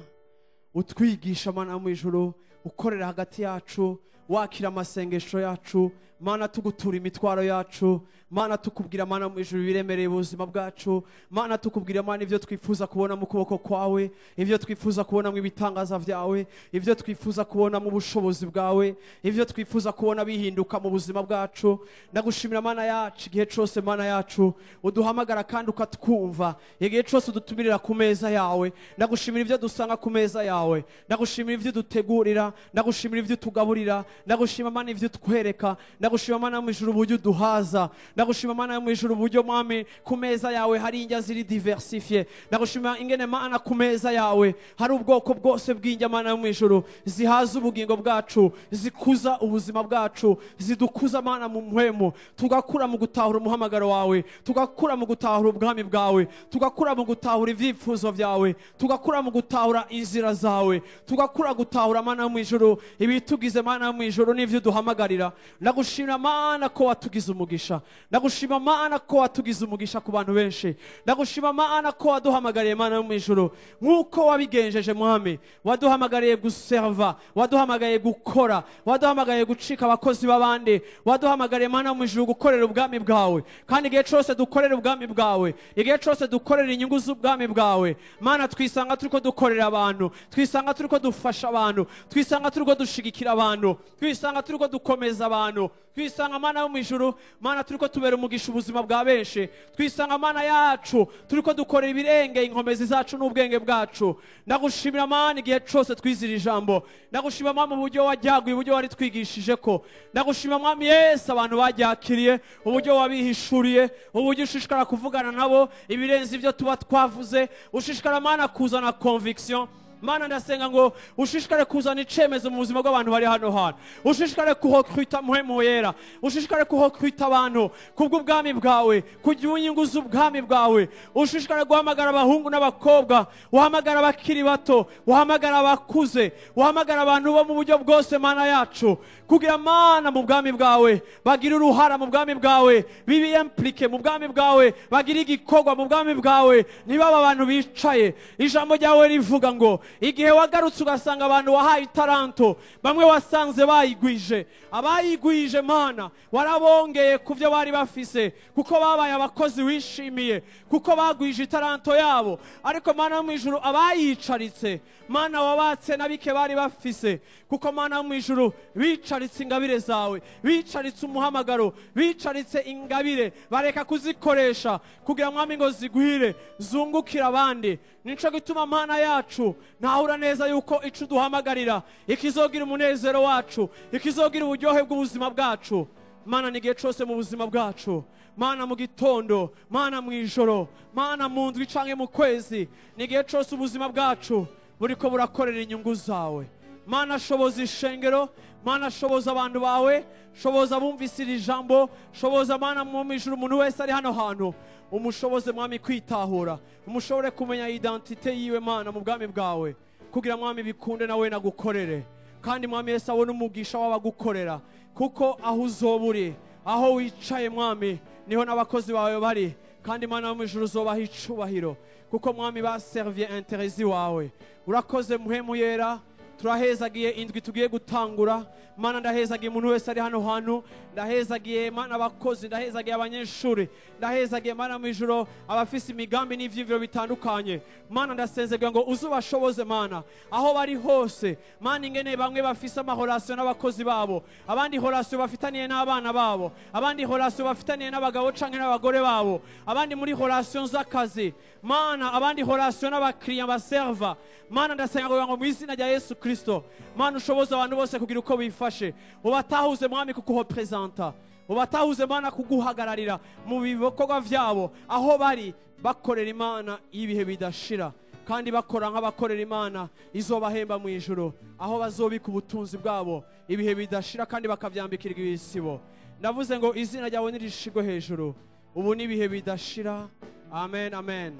utwigisha Mana yo mu ijuru, ukorera hagati yacu, wakira amasengesho yacu Mana, tugutura imitwaro yacu Mana, tukubwira Mana mu ijuru biremereye ubuzima bwacu Mana, tukubwira Mana ivyo twifuza kubona mu kuboko kwawe, ivyo twifuza kubona mu ibitangaza vyawe, ivyo twifuza kubona mu bushobozi bwawe, ivyo twifuza kubona bihinduka mu buzima bwacu. Ndagushimira Mana yacu igihe cose Mana yacu uduhamagara kandi ukatwumva, igihe cose udutumirira ku meza yawe. Ndagushimira ivyo dusanga ku meza yawe, ndagushimira ivyo dutegurira, ndagushimira ivyo tugaburira, ndagushima Mana ivyo twereka, ndagushima Mana mu ijuru uburyo uduhaza, ndagushima Mana mu ijuru uburyo Mwami ku meza yawe hari indya ziri diversifié, ndagushima ingene Mana ku meza yawe hari ubwoko bwose bw'indya Mana mu ijuru zihaza ubugingo bwacu, zikuza ubuzima bwacu, zidukuza Mana mu mpwemu, tugakura mu gutahura umuhamagaro wawe, tugakura mu gutahura ubwami bwawe, tugakura mu gutahura ivyifuzo vyawe, tugakura mu gutahura inzira zawe, tugakura gutahura Mana mu ijuru ibitugize Mana mu ijuru n'ivyo duhamagarira. Ndagushima Mana ko watugize umugisha, ndagushima Mana ko watugize umugisha ku bantu benshi, ndagushima Mana ko waduhamagariye Mana mu ijuru nkuko wabigenjeje Mwami, waduhamagariye guserva, waduhamagariye gukora, waduhamagariye gucika abakozi b'abandi, waduhamagariye Mana mu ijuru gukorera ubwami bwawe. Kandi igihe cose dukorera ubwami bwawe, igihe cose dukorera inyungu z'ubwami bwawe Mana, twisanga turiko dukorera abantu, twisanga turiko dufasha abantu, twisanga turiko dushigikira abantu, twisanga turiko dukomeza abantu, twisanga Mana yo mu ijuru Mana turiko tubera umugisha ubuzima bwa benshi, twisanga Mana yacu turiko dukorera ibirenge inkomezi zacu n'ubwenge bwacu. Ndagushimira Mana igihe cose twizira ijambo, ndagushima Mwami uburyo wajyaguye, uburyo wari twigishije ko, ndagushima Mwami Yesu abantu baryakiriye, uburyo wabihishuriye, uburyo ushishikara kuvugana nabo ibirenze ivyo tuba twavuze, ushishikara Mana kuzana conviction. Mana ndasenga ngo ushishikare kuzana icemezo mu buzima bw'abantu bari hano hantu, ushishikare kuhokruta muhemu yera, ushishikare kuhokruta abantu kubw'ubwami bwawe, kugira inyungu z'ubwami bwawe, ushishikare guhamagara abahungu n'abakobwa, uhamagara abakiri bato, uhamagara abakuze, uhamagara abantu bo mu buryo bwose Mana yacu, kugira Mana mu bwami bwawe bagira uruhara mu bwami bwawe, bibe impliqué mu bwami bwawe, bagira igikorwa mu bwami bwawe, ntibaba abantu bicaye. Ijambo ryawe rivuga ngo igihe wagarutse ugasanga abantu wahaye itaranto, bamwe wasanze bayigwije, abayigwije Mana warabongeye ku byo bari bafise, kuko babaye abakozi wishimiye, kuko bagwije itaranto yabo. Ariko Mana mu ijuru abayicaritse, Mana wabatse nabike bari bafise, kuko Mana mu ijuru bicaritse ingabire zawe, bicaritse umuhamagaro, bicaritse ingabire, bareka kuzikoresha kugira Mwami ngo zigwire zungukira abandi. Nico gituma Mana yacu ntahura neza yuko ico duhamagarira ikizogira umunezero wacu, ikizogira uburyohe bw'ubuzima bwacu Mana ni igihe cose mu buzima bwacu, Mana mu gitondo, Mana mu ijoro, Mana mu ndwi canke mu kwezi, ni igihe cose ubuzima bwacu buriko burakorera inyungu zawe. Mana shoboza ishengero, Mana shoboza abantu bawe, shoboza abumvise iri jambo, shoboza Mana mu ijuru umuntu wese ari hano hantu, umushoboze Mwami kwitahura, umushobore kumenya identite yiwe Mana mu bwami bwawe, kugira Mwami bikunde nawe nagukorere. Kandi Mwami Yesu abone umugisha w'abagukorera, kuko aho uzoba uri, aho wicaye Mwami niho n'abakozi bawe bari, kandi Mana mu ijuru uzobaha icubahiro, kuko Mwami baserviye intérêt wawe. Urakoze muhemu yera, Turahezagiye indwi tugiye gutangura. Mana, ndahezagiye umuntu wese ari hano hantu, ndahezagiye Mana abakozi, ndahezagiye abanyeshuri, ndahezagiye Mana mu ijoro abafise imigambi n'ivyiyumviro bitandukanye. Mana, ndasenzegwa ngo uzubashoboze Mana aho bari hose. Mana, ingene bamwe bafise amahorasiyo n'abakozi babo, abandi horasiyo bafitaniye n'abana babo, abandi horasiyo bafitaniye n'abagabo canke n'abagore babo, abandi muri horasiyo z'akazi, Mana, abandi horasiyo n'abakiriya baserva. Mana, ndasenga ngo mu izina rya Yesu Kristo, Mana, ushoboze abantu bose kugira uko bifashe, ubatahuze Mwami kukuhopresenta, ubatahuze Mana kuguhagararira mu bikorwa vyabo aho bari, bakorera Imana ibihe bidashira, kandi bakora nk'abakorera Imana izobahemba mu ijuru, aho bazobika ubutunzi bwabo ibihe bidashira, kandi bakavyambikirwa ibisibo. Ndavuze ngo izina ryawe nirishigwe hejuru ubu n'ibihe bidashira. Amen, amen.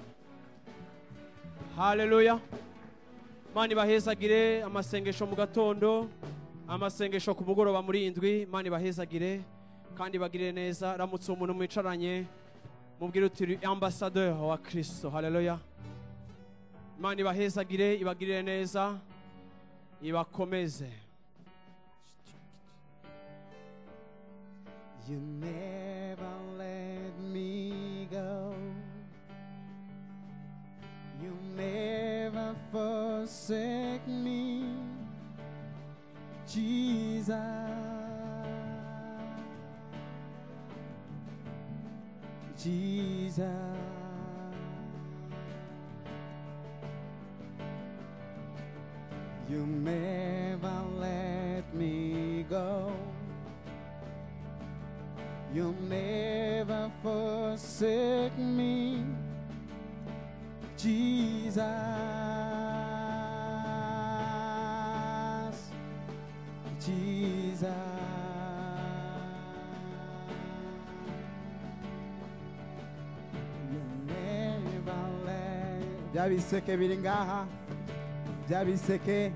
Haleluya. Mana ibahezagire. Amasengesho mu gatondo, amasengesho ku mugoroba muri indwi. Mana ibahezagire kandi bagirire neza. Ramutse umuntu mwicaranye, mubwire uti ambassadeur wa Kristo. Haleluya. Mana ibahezagire, ibagirire neza, ibakomeze. You never let me go. You never forsake me, Jesus. Jesus. You never let me go. You never forsake me, Jesus. Jesus. You never let. Bya biseke biri ngaha, bya biseke.